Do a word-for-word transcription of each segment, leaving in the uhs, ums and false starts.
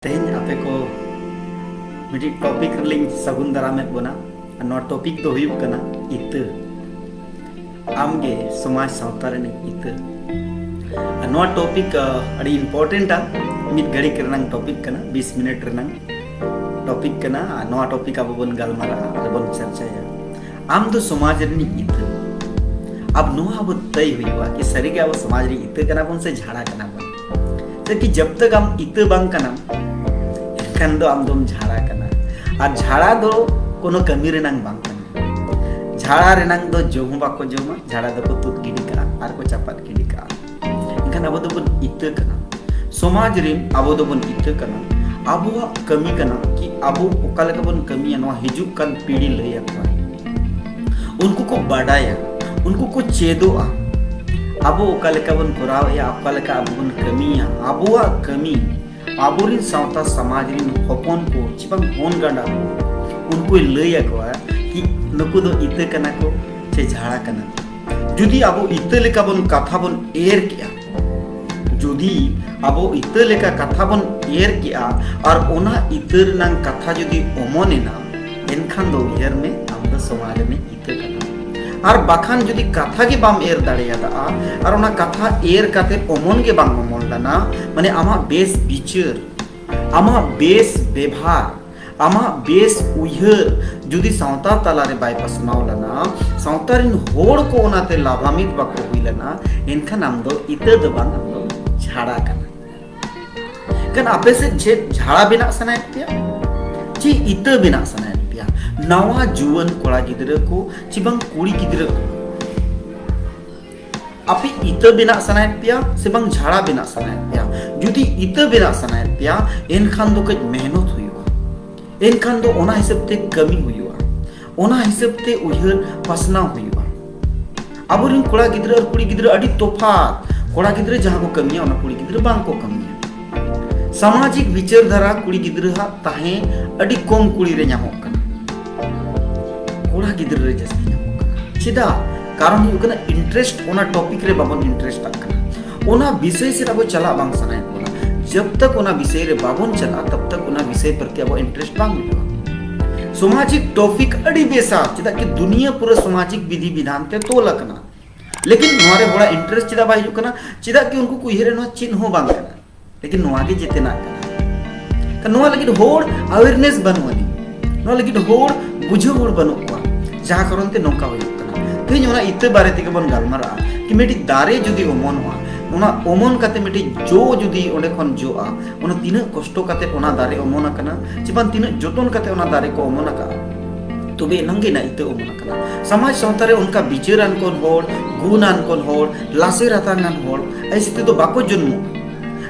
ᱛᱮᱦᱮᱧ ᱟᱯᱮ ᱠᱚ ᱢᱤᱫᱴᱤᱡ ᱴᱚᱯᱤᱠ ᱨᱮᱞᱤᱧ ᱥᱟᱹᱜᱩᱱ ᱫᱟᱨᱟᱢᱮᱫ ᱵᱚᱱᱟ᱾ ᱟᱨ ᱱᱚᱣᱟ ᱴᱚᱯᱤᱠ ᱫᱚ ᱦᱩᱭᱩᱜ ᱠᱟᱱᱟ ᱤᱛᱟᱹ᱾ ᱟᱢᱜᱮ ᱥᱚᱢᱟᱡᱽ ᱥᱟᱶᱛᱟ ᱨᱤᱱᱤᱡ ᱤᱛᱟᱹ᱾ ᱟᱨ ᱱᱚᱣᱟ ᱴᱚᱯᱤᱠ, ᱟ, ᱟᱹᱰᱤ ᱤᱢᱯᱚᱨᱴᱮᱱᱴᱟ᱾ ᱢᱤᱫ ᱜᱷᱟᱹᱲᱤᱠ ᱨᱮᱱᱟᱝ ᱴᱚᱯᱤᱠ ᱠᱟᱱᱟ, ᱵᱤᱥ ᱢᱤᱱᱤᱴ ᱨᱮᱱᱟᱝ ᱴᱚᱯᱤᱠ ᱠᱟᱱᱟ᱾ ᱟᱨ ᱱᱚᱣᱟ ᱴᱚᱯᱤᱠ ᱟᱵᱚ ᱵᱚᱱ ᱜᱟᱞᱢᱟᱨᱟᱜᱼᱟ, ᱟᱨ ᱵᱚᱱ ᱪᱟᱨᱪᱟᱭᱟ᱾ ᱟᱢ ᱫᱚ ᱥᱚᱢᱟᱡᱽ ᱨᱤᱱᱤᱡ ᱤᱛᱟᱹ᱾ ᱟᱵ ᱱᱚᱣᱟ ᱟᱵᱚ ᱛᱟᱹᱭ ᱦᱩᱭᱩᱜᱼᱟ ᱠᱤ ᱥᱟᱹᱨᱤᱜᱮ ᱟᱵᱚ ᱥᱚᱢᱟᱡᱽ ᱨᱤᱱᱤᱡ ᱤᱛᱟᱹ ᱠᱟᱱᱟ ᱵᱚᱱ ᱥᱮ ᱡᱷᱟᱲᱟ ᱠᱟᱱᱟ ᱵᱚᱱ᱾ ᱪᱮᱫᱟᱜ ᱠᱤ ᱡᱟᱵ ᱛᱟᱠ ᱟᱢ ᱤᱛᱟᱹ ᱵᱟᱝ ᱠᱟᱱᱟᱢ, ᱮᱱᱠᱷᱟᱱ ᱫᱚ ᱟᱢ ᱫᱚᱢ ᱡᱷᱟᱲᱟ ᱠᱟᱱᱟ᱾ ᱟᱨ ᱡᱷᱟᱲᱟ ᱫᱚ ᱠᱳᱱᱳ ᱠᱟᱹᱢᱤ ᱨᱮᱱᱟᱝ ᱵᱟᱝ ᱠᱟᱱᱟ᱾ ᱡᱷᱟᱲᱟ ᱨᱮᱱᱟᱝ ᱫᱚ ᱡᱚᱢ ᱦᱚᱸ ᱵᱟᱠᱚ ᱡᱚᱢᱟ, ᱡᱷᱟᱲᱟ ᱫᱚᱠᱚ ᱛᱩᱫ ᱜᱤᱰᱤ ᱠᱟᱜᱼᱟ ᱟᱨ ᱠᱚ ᱪᱟᱯᱟᱫ ᱜᱤᱰᱤ ᱠᱟᱜᱼᱟ᱾ ᱮᱱᱠᱷᱟᱱ ᱟᱵᱚ ᱫᱚᱵᱚᱱ ᱤᱛᱟᱹ ᱠᱟᱱᱟ᱾ ᱥᱚᱢᱟᱡᱽ ᱨᱮᱱ ᱟᱵᱚ ᱫᱚᱵᱚᱱ ᱤᱛᱟᱹ ᱠᱟᱱᱟ᱾ ᱟᱵᱚᱣᱟᱜ ᱠᱟᱹᱢᱤ ᱠᱟᱱᱟ ᱠᱤ ᱟᱵᱚ ᱚᱠᱟ ᱞᱮᱠᱟ ᱵᱚᱱ ᱠᱟᱹᱢᱤᱭᱟ, ᱱᱚᱣᱟ ᱦᱤᱡᱩᱜ ᱠᱟᱱ ᱯᱤᱲᱦᱤ ᱞᱟᱹᱭ ᱟᱠᱚᱣᱟ᱾ ᱩᱱᱠᱩ ᱠᱚ ᱵᱟᱰᱟᱭᱟ, ᱩᱱᱠᱩ ᱠᱚ ᱪᱮᱫᱚᱜᱼᱟ᱾ ᱟᱵᱚ ᱚᱠᱟ ᱞᱮᱠᱟ ᱵᱚᱱ ᱠᱚᱨᱟᱣᱮᱫᱼᱟ, ᱚᱠᱟ ᱞᱮᱠᱟ ᱟᱵᱚ ᱵᱚᱱ ᱠᱟᱹᱢᱤᱭᱟ, ᱟᱵᱚᱣᱟᱜ ᱠᱟᱹᱢᱤ, ᱟᱵᱚᱨᱤᱱ ᱥᱟᱶᱛᱟ ᱥᱚᱢᱟᱡᱽ ᱨᱤᱱ ᱦᱚᱯᱚᱱ ᱠᱚ ᱪᱮ ᱵᱟᱝ ᱦᱚᱱ ᱜᱟᱸᱰᱟ ᱠᱚ, ᱩᱱᱠᱩᱭ ᱞᱟᱹᱭ ᱟᱠᱚᱣᱟ ᱠᱤ ᱱᱩᱠᱩ ᱫᱚ ᱤᱛᱟᱹ ᱠᱟᱱᱟ ᱠᱚ ᱪᱮ ᱡᱷᱟᱲᱟ ᱠᱟᱱᱟ ᱠᱚ᱾ ᱡᱩᱫᱤ ᱟᱵᱚ ᱤᱛᱟᱹ ᱞᱮᱠᱟ ᱵᱚᱱ ᱠᱟᱛᱷᱟ ᱵᱚᱱ ᱮᱨ ᱠᱮᱜᱼᱟ, ᱡᱩᱫᱤ ᱟᱵᱚ ᱤᱛᱟᱹ ᱞᱮᱠᱟ ᱠᱟᱛᱷᱟ ᱵᱚᱱ ᱮᱨ ᱠᱮᱜᱼᱟ ᱟᱨ ᱚᱱᱟ ᱤᱛᱟᱹ ᱨᱮᱱᱟᱝ ᱠᱟᱛᱷᱟ ᱡᱩᱫᱤ ᱚᱢᱚᱱ ᱮᱱᱟ, ᱮᱱᱠᱷᱟᱱ ᱫᱚ ᱩᱭᱦᱟᱹᱨ ᱢᱮ, ᱟᱢ ᱫᱚ ᱥᱚᱢᱟᱡᱽ ᱨᱤᱱᱤᱡ ᱤᱛᱟᱹ ᱠᱟᱱᱟᱢ᱾ ᱟᱨ ᱵᱟᱠᱷᱟᱱ ᱡᱩᱫᱤ ᱠᱟᱛᱷᱟ ᱜᱮ ᱵᱟᱢ ᱮᱨ ᱫᱟᱲᱮᱭᱟᱫᱟ ᱟᱨ ᱚᱱᱟ ᱠᱟᱛᱷᱟ ᱮᱨ ᱠᱟᱛᱮ ᱚᱢᱚᱱ ᱜᱮ ᱵᱟᱝ ᱚᱢᱚᱱ ᱞᱮᱱᱟ, ᱢᱟᱱᱮ ᱟᱢᱟᱜ ᱵᱮᱥ ᱵᱤᱪᱟᱹᱨ, ᱟᱢᱟᱜ ᱵᱮᱥ ᱵᱮᱵᱷᱟᱨ, ᱟᱢᱟᱜ ᱵᱮᱥ ᱩᱭᱦᱟᱹᱨ ᱡᱩᱫᱤ ᱥᱟᱶᱛᱟ ᱛᱟᱞᱟᱨᱮ ᱵᱟᱭ ᱯᱟᱥᱱᱟᱣ ᱞᱮᱱᱟ, ᱥᱟᱶᱛᱟ ᱨᱤᱱ ᱦᱚᱲ ᱠᱚ ᱚᱱᱟᱛᱮ ᱞᱟᱵᱷᱟᱱᱵᱤᱛ ᱵᱟᱠᱚ ᱦᱩᱭ ᱞᱮᱱᱟ, ᱮᱱᱠᱷᱟᱱ ᱟᱢ ᱫᱚ ᱤᱛᱟᱹ ᱫᱚ ᱵᱟᱝ, ᱟᱢ ᱫᱚ ᱡᱷᱟᱲᱟ ᱠᱟᱱᱟ᱾ ᱮᱱᱠᱷᱟᱱ ᱟᱯᱮ ᱥᱮᱫ ᱪᱮᱫ ᱡᱷᱟᱲᱟ ᱵᱮᱱᱟᱜ ᱥᱟᱱᱟᱭᱮᱫ ᱯᱮᱭᱟ? ᱪᱮᱫ ᱤᱛᱟᱹ ᱵᱮᱱᱟᱜ ᱥᱟᱱᱟᱭᱮᱫ ᱯᱮᱭᱟ? ᱱᱟᱣᱟ ᱡᱩᱣᱟᱹᱱ ᱠᱚᱲᱟ ᱜᱤᱫᱽᱨᱟᱹ ᱠᱚ ᱪᱮ ᱵᱟᱝ ᱠᱩᱲᱤ ᱜᱤᱫᱽᱨᱟᱹ ᱠᱚ, ᱟᱯᱮ ᱤᱛᱟᱹ ᱵᱮᱱᱟᱜ ᱥᱟᱱᱟᱭᱮᱫ ᱯᱮᱭᱟ ᱥᱮ ᱵᱟᱝ ᱡᱷᱟᱲᱟ ᱵᱮᱱᱟᱜ ᱥᱟᱱᱟᱭᱮᱫ ᱯᱮᱭᱟ? ᱡᱩᱫᱤ ᱤᱛᱟᱹ ᱵᱮᱱᱟᱜ ᱥᱟᱱᱟᱭᱮᱫ ᱯᱮᱭᱟ, ᱮᱱᱠᱷᱟᱱ ᱫᱚ ᱠᱟᱹᱡ ᱢᱮᱦᱱᱚᱛ ᱦᱩᱭᱩᱜᱼᱟ᱾ ᱮᱱᱠᱷᱟᱱ ᱫᱚ ᱚᱱᱟ ᱦᱤᱥᱟᱹᱵ ᱛᱮ ᱠᱟᱹᱢᱤ ᱦᱩᱭᱩᱜᱼᱟ, ᱚᱱᱟ ᱦᱤᱥᱟᱹᱵ ᱛᱮ ᱩᱭᱦᱟᱹᱨ ᱯᱟᱥᱱᱟᱣ ᱦᱩᱭᱩᱜᱼᱟ᱾ ᱟᱵᱚᱨᱮᱱ ᱠᱚᱲᱟ ᱜᱤᱫᱽᱨᱟᱹ ᱟᱨ ᱠᱩᱲᱤ ᱜᱤᱫᱽᱨᱟᱹ ᱟᱹᱰᱤ ᱛᱚᱯᱷᱟᱛ᱾ ᱠᱚᱲᱟ ᱜᱤᱫᱽᱨᱟᱹ ᱡᱟᱦᱟᱸ ᱠᱚ ᱠᱟᱹᱢᱤᱭᱟ, ᱚᱱᱟ ᱠᱩᱲᱤ ᱜᱤᱫᱽᱨᱟᱹ ᱵᱟᱝ ᱠᱚ ᱠᱟᱹᱢᱤᱭᱟ᱾ ᱥᱟᱢᱟᱡᱤᱠ ᱵᱤᱪᱟᱹᱨ ᱫᱷᱟᱨᱟ ᱠᱩᱲᱤ ᱜᱤᱫᱽᱨᱟᱹ ᱦᱟᱜ ᱛᱟᱦᱮᱸ ᱟᱹᱰᱤ ᱠᱚᱢ ᱠᱩᱲᱤ ᱨᱮ ᱧᱟᱢᱚᱜ ᱠᱟᱱᱟ᱾ ᱠᱚᱲᱟ ᱜᱤᱫᱽᱨᱟᱹ ᱨᱮ ᱡᱟᱹᱥᱛᱤ ᱧᱟᱢᱚᱜ ᱠᱟᱱᱟ᱾ ᱪᱮᱫᱟᱜ? ᱠᱟᱨᱚᱱ ᱦᱩᱭᱩᱜ ᱠᱟᱱᱟ ᱤᱱᱴᱟᱨᱮᱥᱴ ᱚᱱᱟ ᱴᱚᱯᱤᱠ ᱨᱮ ᱵᱟᱵᱚᱱ ᱤᱱᱴᱟᱨᱮᱥᱴ ᱟᱜ ᱠᱟᱱᱟ᱾ ᱚᱱᱟ ᱵᱤᱥᱚᱭ ᱥᱮᱫ ᱟᱵᱚ ᱪᱟᱞᱟᱜ ᱵᱟᱝ ᱥᱟᱱᱟᱭᱮᱫ ᱵᱚᱱᱟ᱾ ᱡᱟᱵ ᱛᱟᱠ ᱚᱱᱟ ᱵᱤᱥᱚᱭ ᱨᱮ ᱵᱟᱵᱚᱱ ᱪᱟᱞᱟᱜᱼᱟ, ᱛᱟᱵ ᱛᱟᱠ ᱚᱱᱟ ᱵᱤᱥᱚᱭ ᱯᱨᱚᱛᱤ ᱟᱵᱚ ᱤᱱᱴᱟᱨᱮᱥᱴ ᱵᱟᱝ ᱦᱩᱭᱩᱜᱼᱟ᱾ ᱥᱟᱢᱟᱡᱤᱠ ᱴᱚᱯᱤᱠ ᱟᱹᱰᱤ ᱵᱮᱥᱟ, ᱪᱮᱫᱟᱜ ᱠᱤ ᱫᱩᱱᱤᱭᱟᱹ ᱯᱩᱨᱟᱹ ᱥᱟᱢᱟᱡᱤᱠ ᱵᱤᱫᱷᱤ ᱵᱤᱫᱷᱟᱱ ᱛᱮ ᱛᱚᱞ ᱟᱠᱟᱱᱟ, ᱞᱮᱠᱤᱱ ᱱᱚᱣᱟ ᱨᱮ ᱦᱚᱲᱟᱜ ᱤᱱᱴᱟᱨᱮᱥᱴ ᱪᱮᱫᱟᱜ ᱵᱟᱭ ᱦᱤᱡᱩᱜ ᱠᱟᱱᱟ? ᱪᱮᱫᱟᱜ ᱠᱤ ᱩᱱᱠᱩ ᱠᱚ ᱩᱭᱦᱟᱹᱨᱟ ᱱᱚᱣᱟ ᱪᱮᱫ ᱦᱚᱸ ᱵᱟᱝ ᱠᱟᱱᱟ, ᱞᱮᱠᱤᱱ ᱱᱚᱣᱟ ᱜᱮ ᱡᱮᱛᱮᱱᱟᱜ ᱠᱟᱱᱟ᱾ ᱠᱟᱨᱚᱱ ᱱᱚᱣᱟ ᱞᱟᱹᱜᱤᱫ ᱦᱚᱲ ᱟᱣᱮᱨᱱᱮᱥ ᱵᱟᱹᱱᱩᱜ ᱟᱹᱱᱤᱡ, ᱱᱚᱣᱟ ᱞᱟᱹᱜᱤᱫ ᱦᱚᱲ ᱵᱩᱡᱷᱟᱹᱣ ᱦᱚᱲ ᱵᱟᱹᱱᱩᱜ ᱠᱚᱣᱟ, ᱡᱟᱦᱟᱸ ᱠᱟᱨᱚᱱ ᱛᱮ ᱱᱚᱝᱠᱟ ᱦᱩᱭᱩᱜ ᱠᱟᱱᱟ᱾ ᱛᱮᱦᱮᱧ ᱚᱱᱟ ᱤᱛᱟᱹ ᱵᱟᱨᱮ ᱛᱮᱜᱮ ᱵᱚᱱ ᱜᱟᱞᱢᱟᱨᱟᱜᱼᱟ ᱠᱤ ᱢᱤᱫᱴᱤᱡ ᱫᱟᱨᱮ ᱡᱩᱫᱤ ᱚᱢᱚᱱᱚᱜᱼᱟ, ᱚᱱᱟ ᱚᱢᱚᱱ ᱠᱟᱛᱮ ᱢᱤᱫᱴᱤᱡ ᱡᱚ ᱡᱩᱫᱤ ᱚᱸᱰᱮ ᱠᱷᱚᱱ ᱡᱚᱜᱼᱟ, ᱚᱱᱟ ᱛᱤᱱᱟᱹᱜ ᱠᱚᱥᱴᱚ ᱠᱟᱛᱮ ᱚᱱᱟ ᱫᱟᱨᱮ ᱚᱢᱚᱱ ᱟᱠᱟᱱᱟ, ᱪᱮ ᱵᱟᱝ ᱛᱤᱱᱟᱹᱜ ᱡᱚᱛᱚᱱ ᱠᱟᱛᱮ ᱚᱱᱟ ᱫᱟᱨᱮ ᱠᱚ ᱚᱢᱚᱱ ᱟᱠᱟᱫᱼᱟ, ᱛᱚᱵᱮ ᱮᱱᱟᱝ ᱜᱮ ᱚᱱᱟ ᱤᱛᱟᱹ ᱚᱢᱚᱱ ᱟᱠᱟᱱᱟ᱾ ᱥᱚᱢᱟᱡᱽ ᱥᱟᱶᱛᱟ ᱨᱮ ᱚᱱᱠᱟ ᱵᱤᱪᱟᱹᱨᱟᱱ ᱠᱚ ᱦᱚᱲ, ᱜᱩᱱᱟᱱ ᱠᱚ ᱦᱚᱲ, ᱞᱟᱥᱮᱨ ᱦᱟᱛᱟᱝᱟᱱ ᱦᱚᱲ ᱟᱭᱥᱮ ᱛᱮᱫᱚ ᱵᱟᱠᱚ ᱡᱚᱱᱢᱚᱜᱼᱟ᱾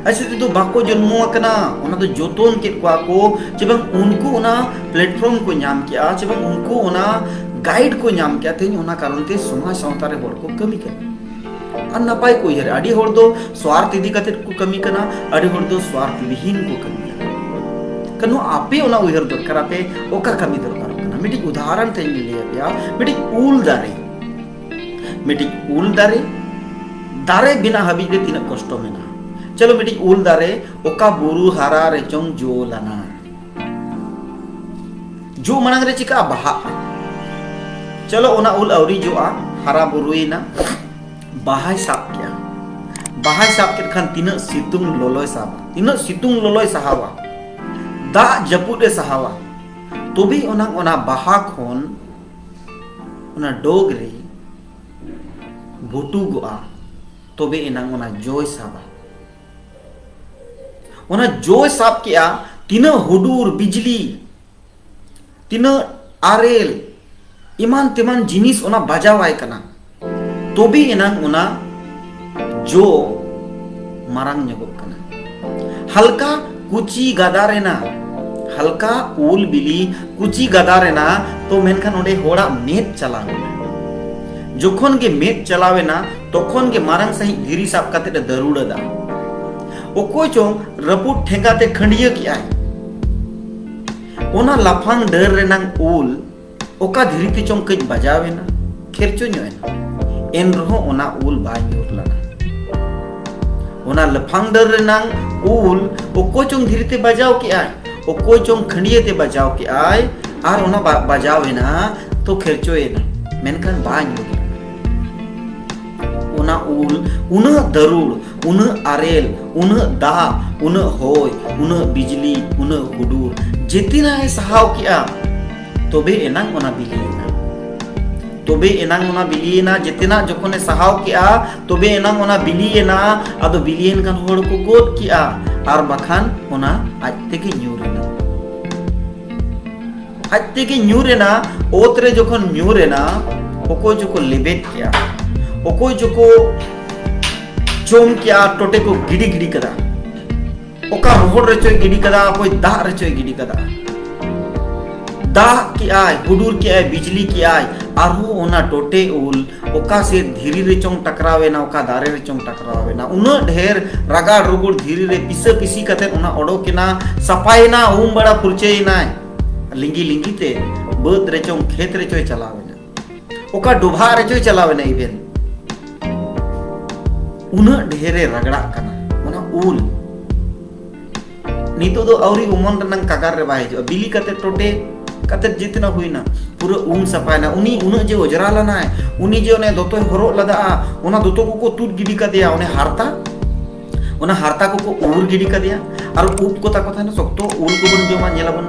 ᱟᱭᱥᱮ ᱛᱮᱫᱚ ᱵᱟᱠᱚ ᱡᱚᱱᱢᱚ ᱟᱠᱟᱱᱟ, ᱚᱱᱟ ᱫᱚ ᱡᱚᱛᱚᱱ ᱠᱮᱫ ᱠᱚᱣᱟ ᱠᱚ, ᱪᱮ ᱵᱟᱝ ᱩᱱᱠᱩ ᱚᱱᱟ ᱯᱞᱮᱴᱯᱷᱚᱨᱢ ᱠᱚ ᱧᱟᱢ ᱠᱮᱜᱼᱟ, ᱪᱮ ᱵᱟᱝ ᱩᱱᱠᱩ ᱚᱱᱟ ᱜᱟᱭᱤᱰ ᱠᱚ ᱧᱟᱢ ᱠᱮᱜᱼᱟ᱾ ᱛᱮᱦᱮᱧ ᱚᱱᱟ ᱠᱟᱨᱚᱱ ᱛᱮ ᱥᱚᱢᱟᱡᱽ ᱥᱟᱶᱛᱟ ᱨᱮ ᱦᱚᱲ ᱠᱚ ᱠᱟᱹᱢᱤ ᱠᱟᱱᱟ ᱟᱨ ᱱᱟᱯᱟᱭ ᱠᱚ ᱩᱭᱦᱟᱹᱨᱟ᱾ ᱟᱹᱰᱤ ᱦᱚᱲ ᱫᱚ ᱥᱣᱟᱨᱛᱷ ᱤᱫᱤ ᱠᱟᱛᱮ ᱠᱚ ᱠᱟᱹᱢᱤ ᱠᱟᱱᱟ, ᱟᱹᱰᱤ ᱦᱚᱲ ᱫᱚ ᱥᱣᱟᱨᱛᱷ ᱵᱤᱦᱤᱱ ᱠᱚ ᱠᱟᱹᱢᱤ ᱠᱟᱱᱟ᱾ ᱠᱟᱨᱚᱱ ᱟᱯᱮ ᱚᱱᱟ ᱩᱭᱦᱟᱹᱨ ᱫᱚᱨᱠᱟᱨ, ᱟᱯᱮ ᱚᱠᱟ ᱠᱟᱹᱢᱤ ᱫᱚᱨᱠᱟᱨᱚᱜ ᱠᱟᱱᱟ᱾ ᱢᱤᱫᱴᱤᱡ ᱩᱫᱟᱦᱚᱨᱚᱱ ᱛᱮ ᱤᱧ ᱞᱟᱹᱭ ᱟᱯᱮᱭᱟ, ᱢᱤᱫᱴᱤᱡ ᱩᱞ ᱫᱟᱨᱮ, ᱢᱤᱫᱴᱤᱡ ᱩᱞ ᱫᱟᱨᱮ, ᱫᱟᱨᱮ ᱵᱮᱱᱟᱜ ᱦᱟᱹᱵᱤᱡ ᱨᱮ ᱛᱤᱱᱟᱹᱜ ᱠᱚᱥᱴᱚ ᱢᱮᱱᱟᱜᱼᱟ᱾ ᱪᱚᱞᱚ, ᱢᱤᱫᱴᱤᱡ ᱩᱞ ᱫᱟᱨᱮ ᱚᱠᱟ ᱵᱩᱨᱩ ᱦᱟᱨᱟ ᱨᱮᱪᱚᱝ ᱡᱚ ᱞᱟᱱᱟ, ᱡᱚ ᱢᱟᱲᱟᱝ ᱨᱮ ᱪᱤᱠᱟᱹᱜᱼᱟ? ᱵᱟᱦᱟᱜᱼᱟ᱾ ᱪᱚᱞᱚ, ᱚᱱᱟ ᱩᱞ ᱟᱹᱣᱨᱤ ᱡᱚᱜᱼᱟ, ᱦᱟᱨᱟ ᱵᱩᱨᱩᱭᱮᱱᱟ, ᱵᱟᱦᱟᱭ ᱥᱟᱵ ᱠᱮᱜᱼᱟ᱾ ᱵᱟᱦᱟᱭ ᱥᱟᱵ ᱠᱮᱫ ᱠᱷᱟᱱ ᱛᱤᱱᱟᱹᱜ ᱥᱤᱛᱩᱝ ᱞᱚᱞᱚᱭ ᱥᱟᱵᱟ, ᱛᱤᱱᱟᱹᱜ ᱥᱤᱛᱩᱝ ᱞᱚᱞᱚᱭ ᱥᱟᱦᱟᱣᱟ, ᱫᱟᱜ ᱡᱟᱹᱯᱩᱫ ᱮ ᱥᱟᱦᱟᱣᱟ, ᱛᱚᱵᱮ ᱚᱱᱟ, ᱚᱱᱟ ᱵᱟᱦᱟ ᱠᱷᱚᱱ ᱚᱱᱟ ᱰᱚᱜᱽ ᱨᱮ ᱵᱷᱩᱴᱩᱜᱚᱜᱼᱟ, ᱛᱚᱵᱮ ᱮᱱᱟᱝ ᱚᱱᱟ ᱡᱚᱭ ᱥᱟᱵᱟ᱾ ᱚᱱᱟ ᱡᱚᱭ ᱥᱟᱵ ᱠᱮᱜᱼᱟ, ᱛᱤᱱᱟᱹᱜ ᱦᱩᱰᱩᱨ ᱵᱤᱡᱽᱞᱤ, ᱛᱤᱱᱟᱹᱜ ᱟᱨᱮᱞ, ᱮᱢᱟᱱ ᱛᱮᱢᱟᱱ ᱡᱤᱱᱤᱥ ᱚᱱᱟ ᱵᱟᱡᱟᱣᱟᱭ ᱠᱟᱱᱟ, ᱛᱚᱵᱮ ᱮᱱᱟᱝ ᱚᱱᱟ ᱡᱚ ᱢᱟᱨᱟᱝ ᱧᱚᱜᱚᱜ ᱠᱟᱱᱟ᱾ ᱦᱟᱞᱠᱟ ᱠᱩᱪᱤ ᱜᱟᱫᱟᱨ ᱮᱱᱟ, ᱦᱟᱞᱠᱟ ᱩᱞ ᱵᱤᱞᱤ ᱠᱩᱪᱤ ᱜᱟᱫᱟᱨ ᱮᱱᱟ, ᱛᱚ ᱢᱮᱱᱠᱷᱟᱱ ᱚᱸᱰᱮ ᱦᱚᱲᱟᱜ ᱢᱮᱫ ᱪᱟᱞᱟᱣ ᱮᱱᱟ᱾ ᱡᱚᱠᱷᱚᱱ ᱜᱮ ᱢᱮᱫ ᱪᱟᱞᱟᱣ ᱮᱱᱟ, ᱛᱚᱠᱷᱚᱱ ᱜᱮ ᱢᱟᱨᱟᱝ ᱥᱟᱺᱦᱤᱡ ᱫᱷᱤᱨᱤ ᱥᱟᱵ ᱠᱟᱛᱮ ᱮ ᱫᱟᱹᱨᱩᱲ ᱟᱫᱟ᱾ ᱚᱠᱚᱭ ᱪᱚᱝ ᱨᱟᱹᱯᱩᱫ ᱴᱷᱮᱸᱜᱟ ᱛᱮ ᱠᱷᱟᱹᱱᱰᱤᱭᱟᱹ ᱠᱮᱜᱼᱟᱭ᱾ ᱚᱱᱟ ᱞᱟᱯᱷᱟᱝ ᱰᱟᱹᱨ ᱨᱮᱱᱟᱝ ᱩᱞ ᱚᱠᱟ ᱫᱷᱤᱨᱤ ᱛᱮ ᱪᱚᱝ ᱠᱟᱹᱡ ᱵᱟᱡᱟᱣ ᱮᱱᱟ, ᱠᱷᱮᱨᱪᱚ ᱧᱚᱜ ᱮᱱᱟ, ᱮᱱ ᱨᱮᱦᱚᱸ ᱚᱱᱟ ᱩᱞ ᱵᱟᱭ ᱧᱩᱨ ᱞᱮᱱᱟ᱾ ᱚᱱᱟ ᱞᱟᱯᱷᱟᱝ ᱰᱟᱹᱨ ᱨᱮᱱᱟᱝ ᱩᱞ ᱚᱠᱚᱭ ᱪᱚᱝ ᱫᱷᱤᱨᱤ ᱛᱮ ᱵᱟᱡᱟᱣ ᱠᱮᱜᱼᱟᱭ, ᱚᱠᱚᱭ ᱪᱚᱝ ᱠᱷᱟᱹᱱᱰᱭᱟᱹ ᱛᱮ ᱵᱟᱡᱟᱣ ᱠᱮᱜᱼᱟᱭ, ᱟᱨ ᱚᱱᱟ ᱵᱟ-, ᱵᱟᱡᱟᱣ ᱮᱱᱟ, ᱛᱚ ᱠᱷᱮᱨᱪᱚᱭᱮᱱᱟ, ᱢᱮᱱᱠᱷᱟᱱ ᱵᱟᱭ ᱧᱩᱨ ᱞᱮᱱᱟ᱾ ᱚᱱᱟ ᱩᱞ ᱩᱱᱟᱹᱜ ᱫᱟᱹᱨᱩᱲ, ᱩᱱᱟᱹᱜ ᱟᱨᱮᱞ, ᱩᱱᱟᱹᱜ ᱫᱟᱜ, ᱩᱱᱟᱹᱜ ᱦᱚᱭ, ᱩᱱᱟᱹᱜ ᱵᱤᱡᱽᱞᱤ, ᱩᱱᱟᱹᱜ ᱦᱩᱰᱩᱨ, ᱡᱮᱛᱮᱱᱟᱜ ᱮ ᱥᱟᱦᱟᱣ ᱠᱮᱜᱼᱟ, ᱛᱚᱵᱮ ᱮᱱᱟᱝ ᱚᱱᱟ ᱵᱤᱞᱤᱭᱮᱱᱟ᱾ ᱛᱚᱵᱮ ᱮᱱᱟᱝ ᱚᱱᱟ ᱵᱤᱞᱤᱭᱮᱱᱟ, ᱡᱮᱛᱮᱱᱟᱜ ᱡᱚᱠᱷᱚᱱᱮ ᱥᱟᱦᱟᱣ ᱠᱮᱜᱼᱟ, ᱛᱚᱵᱮ ᱮᱱᱟᱝ ᱚᱱᱟ ᱵᱤᱞᱤᱭᱮᱱᱟ᱾ ᱟᱫᱚ ᱵᱤᱞᱤᱭᱮᱱ ᱠᱷᱟᱱ ᱦᱚᱲ ᱠᱚ ᱜᱚᱫ ᱠᱮᱜᱼᱟ, ᱟᱨ ᱵᱟᱠᱷᱟᱱ ᱚᱱᱟ ᱟᱡ ᱛᱮᱜᱮ ᱧᱩᱨ ᱮᱱᱟ᱾ ᱟᱡ ᱛᱮᱜᱮ ᱧᱩᱨ ᱮᱱᱟ᱾ ᱚᱛ ᱨᱮ ᱡᱚᱠᱷᱚᱱ ᱧᱩᱨ ᱮᱱᱟ, ᱚᱠᱚᱭ ᱪᱚᱠᱚ ᱞᱮᱵᱮᱫ ᱠᱮᱜᱼᱟ, ᱚᱠᱚᱭ ᱪᱚᱠᱚ ᱡᱚᱢ ᱠᱮᱜᱼᱟ, ᱴᱚᱴᱮ ᱠᱚ ᱜᱤᱰᱤ ᱜᱤᱰᱤ ᱠᱟᱫᱟ᱾ ᱚᱠᱟ ᱨᱚᱦᱚᱲ ᱨᱮᱪᱚᱭ ᱜᱤᱰᱤ ᱠᱟᱫᱟ, ᱚᱠᱚᱭ ᱫᱟᱜ ᱨᱮᱪᱚᱭ ᱜᱤᱰᱤ ᱠᱟᱫᱟ᱾ ᱫᱟᱜ ᱠᱮᱜᱼᱟᱭ, ᱦᱩᱰᱩᱨ ᱠᱮᱜᱼᱟᱭ, ᱵᱤᱡᱽᱞᱤ ᱠᱮᱜᱼᱟᱭ, ᱟᱨᱦᱚᱸ ᱚᱱᱟ ᱴᱚᱴᱮ ᱩᱞ ᱚᱠᱟ ᱥᱮᱫ ᱫᱷᱤᱨᱤ ᱨᱮᱪᱚᱝ ᱴᱟᱠᱨᱟᱣ ᱮᱱᱟ, ᱚᱠᱟ ᱫᱟᱨᱮ ᱨᱮᱪᱚᱝ ᱴᱟᱠᱨᱟᱣ ᱮᱱᱟ, ᱩᱱᱟᱹᱜ ᱰᱷᱮᱨ ᱨᱟᱜᱟᱲ ᱨᱩᱜᱩᱲ ᱫᱷᱤᱨᱤ ᱨᱮ ᱯᱤᱥᱟᱹ ᱯᱤᱥᱤ ᱠᱟᱛᱮ ᱚᱱᱟ ᱚᱰᱚᱠ ᱮᱱᱟ, ᱥᱟᱯᱷᱟᱭᱮᱱᱟ, ᱩᱢ ᱵᱟᱲᱟ ᱯᱷᱩᱨᱪᱟᱹᱭᱮᱱᱟᱭ᱾ ᱞᱤᱸᱜᱤ ᱞᱤᱸᱜᱤ ᱛᱮ ᱵᱟᱹᱫᱽ ᱨᱮᱪᱚᱝ ᱠᱷᱮᱛ ᱨᱮᱪᱚᱭ ᱪᱟᱞᱟᱣ ᱮᱱᱟ, ᱚᱠᱟ ᱰᱚᱵᱷᱟᱜ ᱨᱮᱪᱚᱭ ᱪᱟᱞᱟᱣ ᱮᱱᱟ, even ᱩᱱᱟᱹᱜ ᱰᱷᱮᱨᱮ ᱨᱟᱜᱲᱟᱜ ᱠᱟᱱᱟ ᱚᱱᱟ ᱩᱞ᱾ ᱱᱤᱛᱚᱜ ᱫᱚ ᱟᱹᱣᱨᱤ ᱚᱢᱚᱱ ᱨᱮᱱᱟᱝ ᱠᱟᱜᱟᱨ ᱨᱮ ᱵᱟᱭ ᱦᱤᱡᱩᱜᱼᱟ, ᱵᱤᱞᱤ ᱠᱟᱛᱮ ᱴᱚᱴᱮ ᱠᱟᱛᱮ ᱡᱮᱛᱱᱟ ᱦᱩᱭᱱᱟ, ᱯᱩᱨᱟᱹ ᱩᱢ ᱥᱟᱯᱷᱟᱭᱱᱟ᱾ ᱩᱱᱤ ᱩᱱᱟᱹᱜ ᱡᱮ ᱚᱡᱽᱨᱟ ᱞᱮᱱᱟᱭ, ᱩᱱᱤ ᱡᱮ ᱚᱱᱮ ᱫᱚᱛᱚᱭ ᱦᱚᱨᱚᱜ ᱞᱮᱫᱟ, ᱚᱱᱟ ᱫᱚᱛᱚ ᱠᱚᱠᱚ ᱛᱩᱫ ᱜᱤᱰᱤ ᱠᱟᱫᱮᱭᱟ, ᱚᱱᱮ ᱦᱟᱨᱛᱟ, ᱚᱱᱟ ᱦᱟᱨᱛᱟ ᱠᱚᱠᱚ ᱩᱨ ᱜᱤᱰᱤ ᱠᱟᱫᱮᱭᱟ᱾ ᱟᱨ ᱩᱵ ᱠᱚ ᱛᱟᱠᱚ ᱛᱟᱦᱮᱱᱟ ᱥᱚᱠᱛᱚ, ᱩᱞ ᱠᱚᱵᱚᱱ ᱡᱚᱢᱟ, ᱧᱮᱞᱟᱵᱚᱱ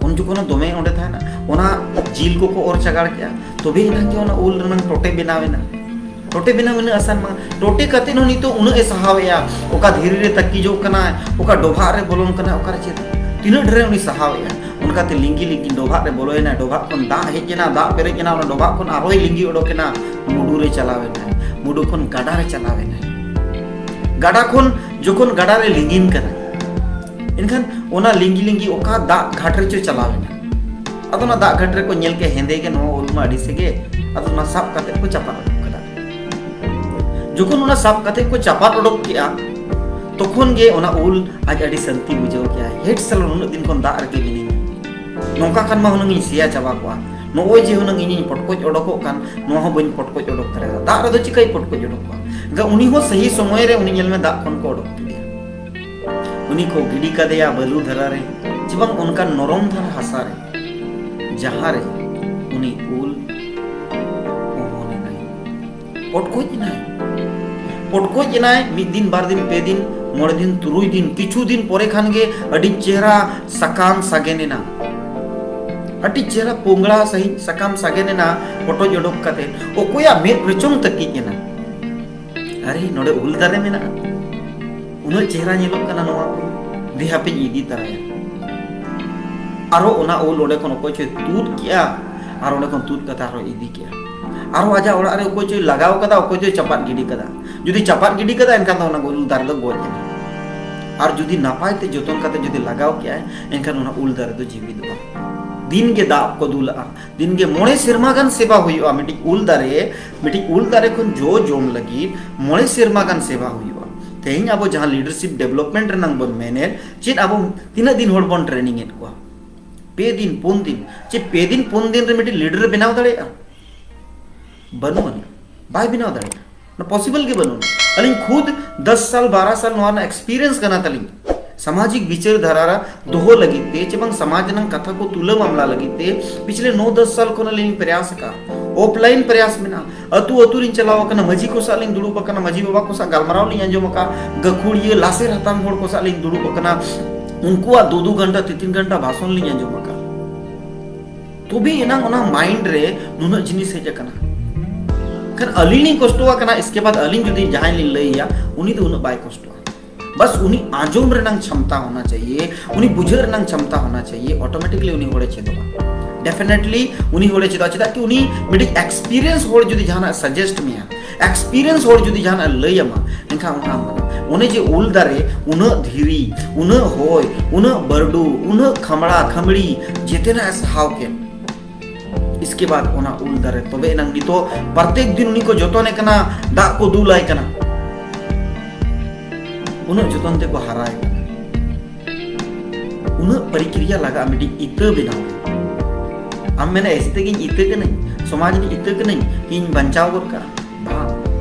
ᱩᱱ ᱡᱚᱠᱷᱚᱱ ᱦᱚᱸ ᱫᱚᱢᱮ ᱚᱸᱰᱮ ᱛᱟᱦᱮᱱᱟ, ᱚᱱᱟ ᱡᱤᱞ ᱠᱚᱠᱚ ᱚᱨ ᱪᱟᱜᱟᱲ ᱠᱮᱜᱼᱟ, ᱛᱚᱵᱮ ᱮᱱᱟᱝ ᱜᱮ ᱚᱱᱟ ᱩᱞ ᱨᱮᱱᱟᱝ ᱴᱚᱴᱮ ᱵᱮᱱᱟᱣ ᱮᱱᱟ᱾ ᱴᱚᱴᱮ ᱵᱮᱱᱟᱣ ᱩᱱᱟᱹᱜ ᱟᱥᱟᱱ ᱵᱟᱝ᱾ ᱴᱚᱴᱮ ᱠᱟᱛᱮ ᱦᱚᱸ ᱱᱤᱛᱚᱜ ᱩᱱᱟᱹᱜ ᱮ ᱥᱟᱦᱟᱣᱮᱜᱼᱟ, ᱚᱠᱟ ᱫᱷᱤᱨᱤ ᱨᱮ ᱛᱟᱹᱠᱤᱡᱚᱜ ᱠᱟᱱᱟᱭ, ᱚᱠᱟ ᱰᱚᱵᱷᱟᱜ ᱨᱮ ᱵᱚᱞᱚᱱ ᱠᱟᱱᱟᱭ, ᱚᱠᱟᱨᱮ ᱪᱮᱫ, ᱛᱤᱱᱟᱹᱜ ᱰᱷᱮᱨ ᱩᱱᱤ ᱥᱟᱦᱟᱣᱮᱜᱼᱟ᱾ ᱚᱱᱠᱟᱛᱮ ᱞᱤᱸᱜᱤ ᱞᱤᱸᱜᱤ ᱰᱚᱵᱷᱟᱜ ᱨᱮ ᱵᱚᱞᱚᱭᱮᱱᱟᱭ, ᱰᱚᱵᱷᱟᱜ ᱠᱷᱚᱱ ᱫᱟᱜ ᱦᱮᱡ ᱮᱱᱟ, ᱫᱟᱜ ᱯᱮᱨᱮᱡ ᱮᱱᱟ, ᱚᱱᱟ ᱰᱚᱵᱷᱟᱜ ᱠᱷᱚᱱ ᱟᱨᱦᱚᱸᱭ ᱞᱤᱸᱜᱤ ᱚᱰᱚᱠ ᱮᱱᱟ, ᱢᱩᱰᱩ ᱨᱮ ᱪᱟᱞᱟᱣ ᱮᱱᱟᱭ, ᱢᱩᱰᱩ ᱠᱷᱚᱱ ᱜᱟᱰᱟ ᱨᱮ ᱪᱟᱞᱟᱣ ᱮᱱᱟᱭ, ᱜᱟᱰᱟ ᱠᱷᱚᱱ ᱡᱚᱠᱷᱚᱱ ᱜᱟᱰᱟ ᱨᱮ ᱞᱤᱸᱜᱤᱱ ᱠᱟᱱᱟ, ᱮᱱᱠᱷᱟᱱ ᱚᱱᱟ ᱞᱤᱸᱜᱤ ᱞᱤᱸᱜᱤ ᱚᱠᱟ ᱫᱟᱜ ᱜᱷᱟᱴ ᱨᱮᱪᱚ ᱪᱟᱞᱟᱣ ᱮᱱᱟ᱾ ᱟᱫᱚ ᱚᱱᱟ ᱫᱟᱜ ᱜᱷᱟᱴ ᱨᱮᱠᱚ ᱧᱮᱞ ᱠᱮᱫ, ᱦᱮᱸᱫᱮ ᱜᱮ ᱱᱚᱣᱟ ᱩᱞ ᱢᱟ ᱟᱹᱰᱤ ᱥᱮᱜᱮ, ᱟᱫᱚ ᱚᱱᱟ ᱥᱟᱵ ᱠᱟᱛᱮ ᱠᱚ ᱪᱟᱯᱟᱫ ᱩᱰᱩᱠ ᱠᱮᱫᱟ᱾ ᱡᱚᱠᱷᱚᱱ ᱚᱱᱟ ᱥᱟᱵ ᱠᱟᱛᱮ ᱠᱚ ᱪᱟᱯᱟᱫ ᱩᱰᱩᱠ ᱠᱮᱫᱟ, ᱛᱚᱠᱷᱚᱱ ᱜᱮ ᱚᱱᱟ ᱩᱞ ᱟᱡ ᱟᱹᱰᱤ ᱥᱟᱹᱱᱛᱤ ᱵᱩᱡᱷᱟᱹᱣ ᱠᱮᱫᱟᱭ᱾ ᱦᱮᱴ ᱥᱟᱞᱟ, ᱱᱩᱱᱟᱹᱜ ᱫᱤᱱ ᱠᱷᱚᱱ ᱫᱟᱜ ᱨᱮᱜᱮ ᱢᱤᱱᱟᱹᱧᱟ, ᱱᱚᱝᱠᱟ ᱠᱷᱟᱱ ᱢᱟ ᱦᱩᱱᱟᱹᱝ ᱤᱧ ᱥᱮᱭᱟ ᱪᱟᱵᱟ ᱠᱚᱜᱼᱟ᱾ ᱱᱚᱜᱼᱚᱭ ᱡᱮ ᱦᱩᱱᱟᱹᱝ ᱤᱧᱤᱧ ᱯᱚᱴᱠᱚᱡ ᱚᱰᱚᱠᱚᱜ ᱠᱟᱱ, ᱱᱚᱣᱟ ᱦᱚᱸ ᱵᱟᱹᱧ ᱯᱚᱴᱠᱚᱡ ᱚᱰᱚᱠ ᱫᱟᱲᱮᱭᱟᱜᱼᱟ᱾ ᱫᱟᱜ ᱨᱮᱫᱚ ᱪᱤᱠᱟᱹᱭ ᱯᱚᱴᱠᱚᱡ ᱚᱰᱚᱠᱚᱜᱼᱟ? ᱮᱱᱠᱷᱟᱱ ᱩᱱᱤ ᱦᱚᱸ ᱥᱟᱹᱦᱤ ᱥᱚᱢᱚᱭ ᱨᱮ ᱩᱱᱤ, ᱧᱮᱞ ᱢᱮ, ᱫᱟᱜ ᱠᱷᱚᱱ ᱠᱚ ᱚᱰᱚᱠ ᱠᱮᱫᱮᱭᱟ᱾ ᱩᱱᱤ ᱠᱚ ᱜᱤᱰᱤ ᱠᱟᱫᱮᱭᱟ ᱵᱟᱹᱞᱩ ᱫᱷᱟᱨᱟ ᱨᱮ, ᱪᱮ ᱵᱟᱝ ᱚᱱᱠᱟᱱ ᱱᱚᱨᱚᱢ ᱫᱷᱟᱨᱟ ᱦᱟᱥᱟ ᱨᱮ, ᱡᱟᱦᱟᱸ ᱨᱮ ᱩᱱᱤ ᱩᱞ ᱚᱢᱚᱱ ᱮᱱᱟᱭ, ᱯᱚᱴᱠᱚᱡ ᱮᱱᱟᱭ᱾ ᱯᱚᱴᱠᱚᱡ ᱮᱱᱟᱭ ᱢᱤᱫ ᱫᱤᱱ, ᱵᱟᱨ ᱫᱤᱱ, ᱯᱮ ᱫᱤᱱ, ᱢᱚᱬᱮ ᱫᱤᱱ, ᱛᱩᱨᱩᱭ ᱫᱤᱱ, ᱠᱤᱪᱷᱩ ᱫᱤᱱ ᱯᱚᱨᱮ ᱠᱷᱟᱱ ᱜᱮ ᱟᱹᱰᱤ ᱪᱮᱦᱨᱟ ᱥᱟᱠᱟᱢ ᱥᱟᱜᱮᱱ ᱮᱱᱟ, ᱟᱹᱰᱤ ᱪᱮᱦᱨᱟ ᱯᱚᱝᱲᱟ ᱥᱟᱺᱦᱤᱡ ᱥᱟᱠᱟᱢ ᱥᱟᱜᱮᱱ ᱮᱱᱟ᱾ ᱯᱚᱴᱚᱡ ᱚᱰᱚᱠ ᱠᱟᱛᱮ ᱚᱠᱚᱭᱟᱜ ᱢᱮᱫ ᱨᱮᱪᱚᱝ ᱛᱟᱹᱠᱤᱡ ᱮᱱᱟ, "ᱟᱨᱮ, ᱱᱚᱰᱮ ᱩᱞ ᱫᱟᱨᱮ ᱢᱮᱱᱟᱜᱼᱟ, ᱩᱱᱟᱹᱜ ᱪᱮᱦᱨᱟ ᱧᱮᱞᱚᱜ ᱠᱟᱱᱟ ᱱᱚᱣᱟ ᱩᱞ, ᱫᱮ ᱦᱟᱯᱮᱧ ᱤᱫᱤ ᱛᱟᱨᱟᱭᱟ᱾" ᱟᱨᱚ ᱚᱱᱟ ᱩᱞ ᱚᱸᱰᱮ ᱠᱷᱚᱱ ᱚᱠᱚᱭ ᱪᱚᱭ ᱛᱩᱫ ᱠᱮᱜᱼᱟ, ᱟᱨ ᱚᱸᱰᱮ ᱠᱷᱚᱱ ᱛᱩᱫ ᱠᱟᱛᱮ ᱟᱨᱚ ᱤᱫᱤ ᱠᱮᱜᱼᱟ᱾ ᱟᱨᱚ ᱟᱡᱟᱜ ᱚᱲᱟᱜ ᱨᱮ ᱚᱠᱚᱭ ᱪᱚᱭ ᱞᱟᱜᱟᱣ ᱠᱟᱫᱟ, ᱚᱠᱚᱭ ᱪᱚᱭ ᱪᱟᱯᱟᱫ ᱜᱤᱰᱤ ᱠᱟᱫᱟ᱾ ᱡᱩᱫᱤ ᱪᱟᱯᱟᱫ ᱜᱤᱰᱤ ᱠᱟᱫᱟ, ᱮᱱᱠᱷᱟᱱ ᱫᱚ ᱚᱱᱟ ᱩᱞ ᱫᱟᱨᱮ ᱫᱚ ᱜᱚᱡ ᱮᱱᱟ᱾ ᱟᱨ ᱡᱩᱫᱤ ᱱᱟᱯᱟᱭ ᱛᱮ ᱡᱚᱛᱚᱱ ᱠᱟᱛᱮ ᱡᱩᱫᱤ ᱞᱟᱜᱟᱣ ᱠᱮᱜᱼᱟᱭ, ᱮᱱᱠᱷᱟᱱ ᱚᱱᱟ ᱩᱞ ᱫᱟᱨᱮ ᱫᱚ ᱡᱤᱣᱤᱫᱚᱜᱼᱟ᱾ ᱫᱤᱱ ᱜᱮ ᱫᱟᱜ ᱠᱚ ᱫᱩᱞᱟᱜᱼᱟ, ᱫᱤᱱ ᱜᱮ ᱢᱚᱬᱮ ᱥᱮᱨᱢᱟ ᱜᱟᱱ ᱥᱮᱵᱟ ᱦᱩᱭᱩᱜᱼᱟ᱾ ᱢᱤᱫᱴᱤᱡ ᱩᱞ ᱫᱟᱨᱮ, ᱢᱤᱫᱴᱤᱡ ᱩᱞ ᱫᱟᱨᱮ ᱠᱷᱚᱱ ᱡᱚ ᱡᱚᱢ ᱞᱟᱹᱜᱤᱫ ᱢᱚᱬᱮ ᱥᱮᱨᱢᱟ ᱜᱟᱱ ᱥᱮᱵᱟ ᱦᱩᱭᱩᱜᱼᱟ᱾ ᱛᱮᱦᱮᱧ ᱟᱵᱚ ᱡᱟᱦᱟᱸ leadership development ᱨᱮᱱᱟᱝ ᱵᱚᱱ ᱢᱮᱱᱮᱫ, ᱪᱮᱫ ᱟᱵᱚ ᱛᱤᱱᱟᱹᱜ ᱫᱤᱱ ᱦᱚᱲ ᱵᱚᱱ training ᱮᱫ ᱠᱚᱣᱟ? ᱯᱮ ᱫᱤᱱ, ᱯᱩᱱ ᱫᱤᱱ᱾ ᱪᱮᱫ ᱯᱮ ᱫᱤᱱ, ᱯᱩᱱ ᱫᱤᱱ ᱨᱮ ᱢᱤᱫᱴᱤᱡ leader ᱮ ᱵᱮᱱᱟᱣ ᱫᱟᱲᱮᱭᱟᱜᱼᱟ? ᱵᱟᱹᱱᱩᱜ ᱟᱹᱱᱤᱡ, ᱵᱟᱭ ᱵᱮᱱᱟᱣ ᱫᱟᱲᱮᱭᱟᱜᱼᱟ᱾ ᱚᱱᱟ possible ᱜᱮ ᱵᱟᱹᱱᱩᱜᱼᱟ᱾ ᱟᱹᱞᱤᱧ ᱠᱷᱩᱫ ᱫᱚᱥ ᱥᱟᱞ, ᱵᱟᱨᱚ ᱥᱟᱞ ᱱᱚᱣᱟ ᱨᱮᱱᱟᱜ experience ᱠᱟᱱᱟ ᱛᱟᱹᱞᱤᱧ᱾ ᱥᱟᱢᱟᱡᱤᱠ ᱵᱤᱪᱟᱹᱨ ᱫᱷᱟᱨᱟ ᱨᱮ ᱫᱚᱦᱚ ᱞᱟᱹᱜᱤᱫ ᱛᱮ ᱪᱮ ᱵᱟᱝ ᱥᱚᱢᱟᱡᱽ ᱨᱮᱱᱟᱜ ᱠᱟᱛᱷᱟ ᱠᱚ ᱛᱩᱞᱟᱹ ᱢᱟᱢᱞᱟ ᱞᱟᱹᱜᱤᱫ ᱛᱮ ᱯᱤᱪᱷᱞᱮ ᱱᱚ ᱫᱚᱥ ᱥᱟᱞ ᱠᱷᱚᱱ ᱟᱹᱞᱤᱧ ᱯᱨᱚᱭᱟᱥ ᱟᱠᱟᱫᱼᱟ᱾ Offline ᱯᱨᱚᱭᱟᱥ ᱢᱮᱱᱟᱜᱼᱟ᱾ ᱟᱹᱛᱩ ᱟᱹᱛᱩ ᱞᱤᱧ ᱪᱟᱞᱟᱣ ᱟᱠᱟᱱᱟ, ᱢᱟᱹᱡᱷᱤ ᱠᱚ ᱥᱟᱶ ᱞᱤᱧ ᱫᱩᱲᱩᱵ ᱟᱠᱟᱱᱟ, ᱢᱟᱹᱡᱷᱤ ᱵᱟᱵᱟ ᱠᱚ ᱥᱟᱶ ᱜᱟᱞᱢᱟᱨᱟᱣ ᱞᱤᱧ ᱟᱸᱡᱚᱢ ᱟᱠᱟᱫᱼᱟ, ᱜᱟᱹᱠᱷᱩᱲᱤᱭᱟᱹ ᱞᱟᱥᱮᱨ ᱦᱟᱛᱟᱝ ᱦᱚᱲ ᱠᱚ ᱥᱟᱶ ᱞᱤᱧ ᱫᱩᱲᱩᱵ ᱟᱠᱟᱱᱟ, ᱩᱱᱠᱩᱣᱟᱜ ᱫᱩ ᱫᱩ ᱜᱷᱚᱱᱴᱟ, ᱛᱤᱱ ᱛᱤᱱ ᱜᱷᱚᱱᱴᱟ ᱵᱷᱟᱥᱚᱱ ᱞᱤᱧ ᱟᱸᱡᱚᱢ ᱟᱠᱟᱫᱼᱟ᱾ ᱛᱚᱵᱮ ᱮᱱᱟᱝ ᱚᱱᱟ mind ᱨᱮ ᱱᱩᱱᱟᱹᱜ ᱡᱤᱱᱤᱥ ᱦᱮᱡ ᱟᱠᱟᱱᱟ᱾ ᱠᱷᱟᱱ ᱟᱹᱞᱤᱧ ᱞᱤᱧ ᱠᱚᱥᱴᱚ ᱟᱠᱟᱱᱟ, ᱤᱥᱠᱮ ᱵᱟᱫ ᱟᱹᱞᱤᱧ ᱡᱩᱫᱤ ᱡᱟᱦᱟᱸᱭ ᱞᱤᱧ ᱞᱟᱹᱭ ᱟᱭᱟ, ᱩᱱᱤ ᱫᱚ ᱩᱱᱟᱹᱜ ᱵᱟᱭ ᱠᱚᱥᱴᱚᱜᱼᱟ᱾ ᱵᱟᱥ ᱩᱱᱤ ᱟᱸᱡᱚᱢ ᱨᱮᱱᱟᱝ ᱪᱷᱟᱢᱛᱟ ᱦᱳᱱᱟ ᱪᱟᱦᱤᱭᱮ, ᱩᱱᱤ ᱵᱩᱡᱷᱟᱹᱣ ᱨᱮᱱᱟᱝ ᱪᱷᱟᱢᱛᱟ ᱦᱳᱱᱟ ᱪᱟᱦᱤᱭᱮ, automatically ᱩᱱᱤ ᱦᱚᱲᱮ ᱪᱮᱫᱚᱜᱼᱟ᱾ Definitely ᱩᱱᱤ ᱦᱚᱲᱮ ᱪᱮᱫᱚᱜᱼᱟ᱾ ᱪᱮᱫᱟᱜ ᱠᱤ ᱩᱱᱤ ᱢᱤᱫᱴᱤᱡ experience ᱦᱚᱲ ᱡᱩᱫᱤ ᱡᱟᱦᱟᱱᱟᱜ suggest ᱢᱮᱭᱟ, experience ᱦᱚᱲ ᱡᱩᱫᱤ ᱡᱟᱦᱟᱱᱟᱜ ᱮ ᱞᱟᱹᱭ ᱟᱢᱟ, ᱮᱱᱠᱷᱟᱱ ᱚᱱᱟ ᱚᱱᱮ ᱡᱮ ᱩᱞ ᱫᱟᱨᱮ, ᱩᱱᱟᱹᱜ ᱫᱷᱤᱨᱤ, ᱩᱱᱟᱹᱜ ᱦᱚᱭ, ᱩᱱᱟᱹᱜ ᱵᱟᱹᱨᱰᱩ, ᱩᱱᱟᱹᱜ ᱠᱷᱟᱢᱲᱟ ᱠᱷᱟᱢᱲᱤ, ᱡᱮᱛᱮᱱᱟᱜ ᱮ ᱥᱟᱦᱟᱣ ᱠᱮᱫ᱾ ᱤᱥᱠᱮ ᱵᱟᱫ ᱚᱱᱟ ᱩᱞ ᱫᱟᱨᱮ ᱛᱚᱵᱮ ᱮᱱᱟᱝ ᱱᱤᱛᱚᱜ ᱯᱨᱚᱛᱮᱠ ᱫᱤᱱ ᱩᱱᱤ ᱠᱚ ᱡᱚᱛᱚᱱᱮ ᱠᱟᱱᱟ, ᱫᱟᱜ ᱠᱚ ᱫᱩᱞᱟᱭ ᱠᱟᱱᱟ, ᱩᱱᱟᱹᱜ ᱡᱚᱛᱚᱱ ᱛᱮᱠᱚ ᱦᱟᱨᱟᱭ ᱠᱟᱱᱟ᱾ ᱩᱱᱟᱹᱜ ᱯᱨᱚᱠᱨᱤᱭᱟ ᱞᱟᱜᱟᱜᱼᱟ ᱢᱤᱫᱴᱤᱡ ᱤᱛᱟᱹ ᱵᱮᱱᱟᱣ ᱨᱮ᱾ ᱟᱢ ᱢᱮᱱᱟ ᱮᱥᱮ ᱛᱮᱜᱮᱧ ᱤᱛᱟᱹ ᱠᱟᱹᱱᱟᱹᱧ, ᱥᱚᱢᱟᱡᱽ ᱨᱤᱱᱤᱡ ᱤᱛᱟᱹ ᱠᱟᱹᱱᱟᱹᱧ, ᱤᱧ ᱵᱟᱧᱪᱟᱣ ᱜᱚᱫ ᱠᱟᱜᱼᱟ᱾ ᱵᱟᱝ,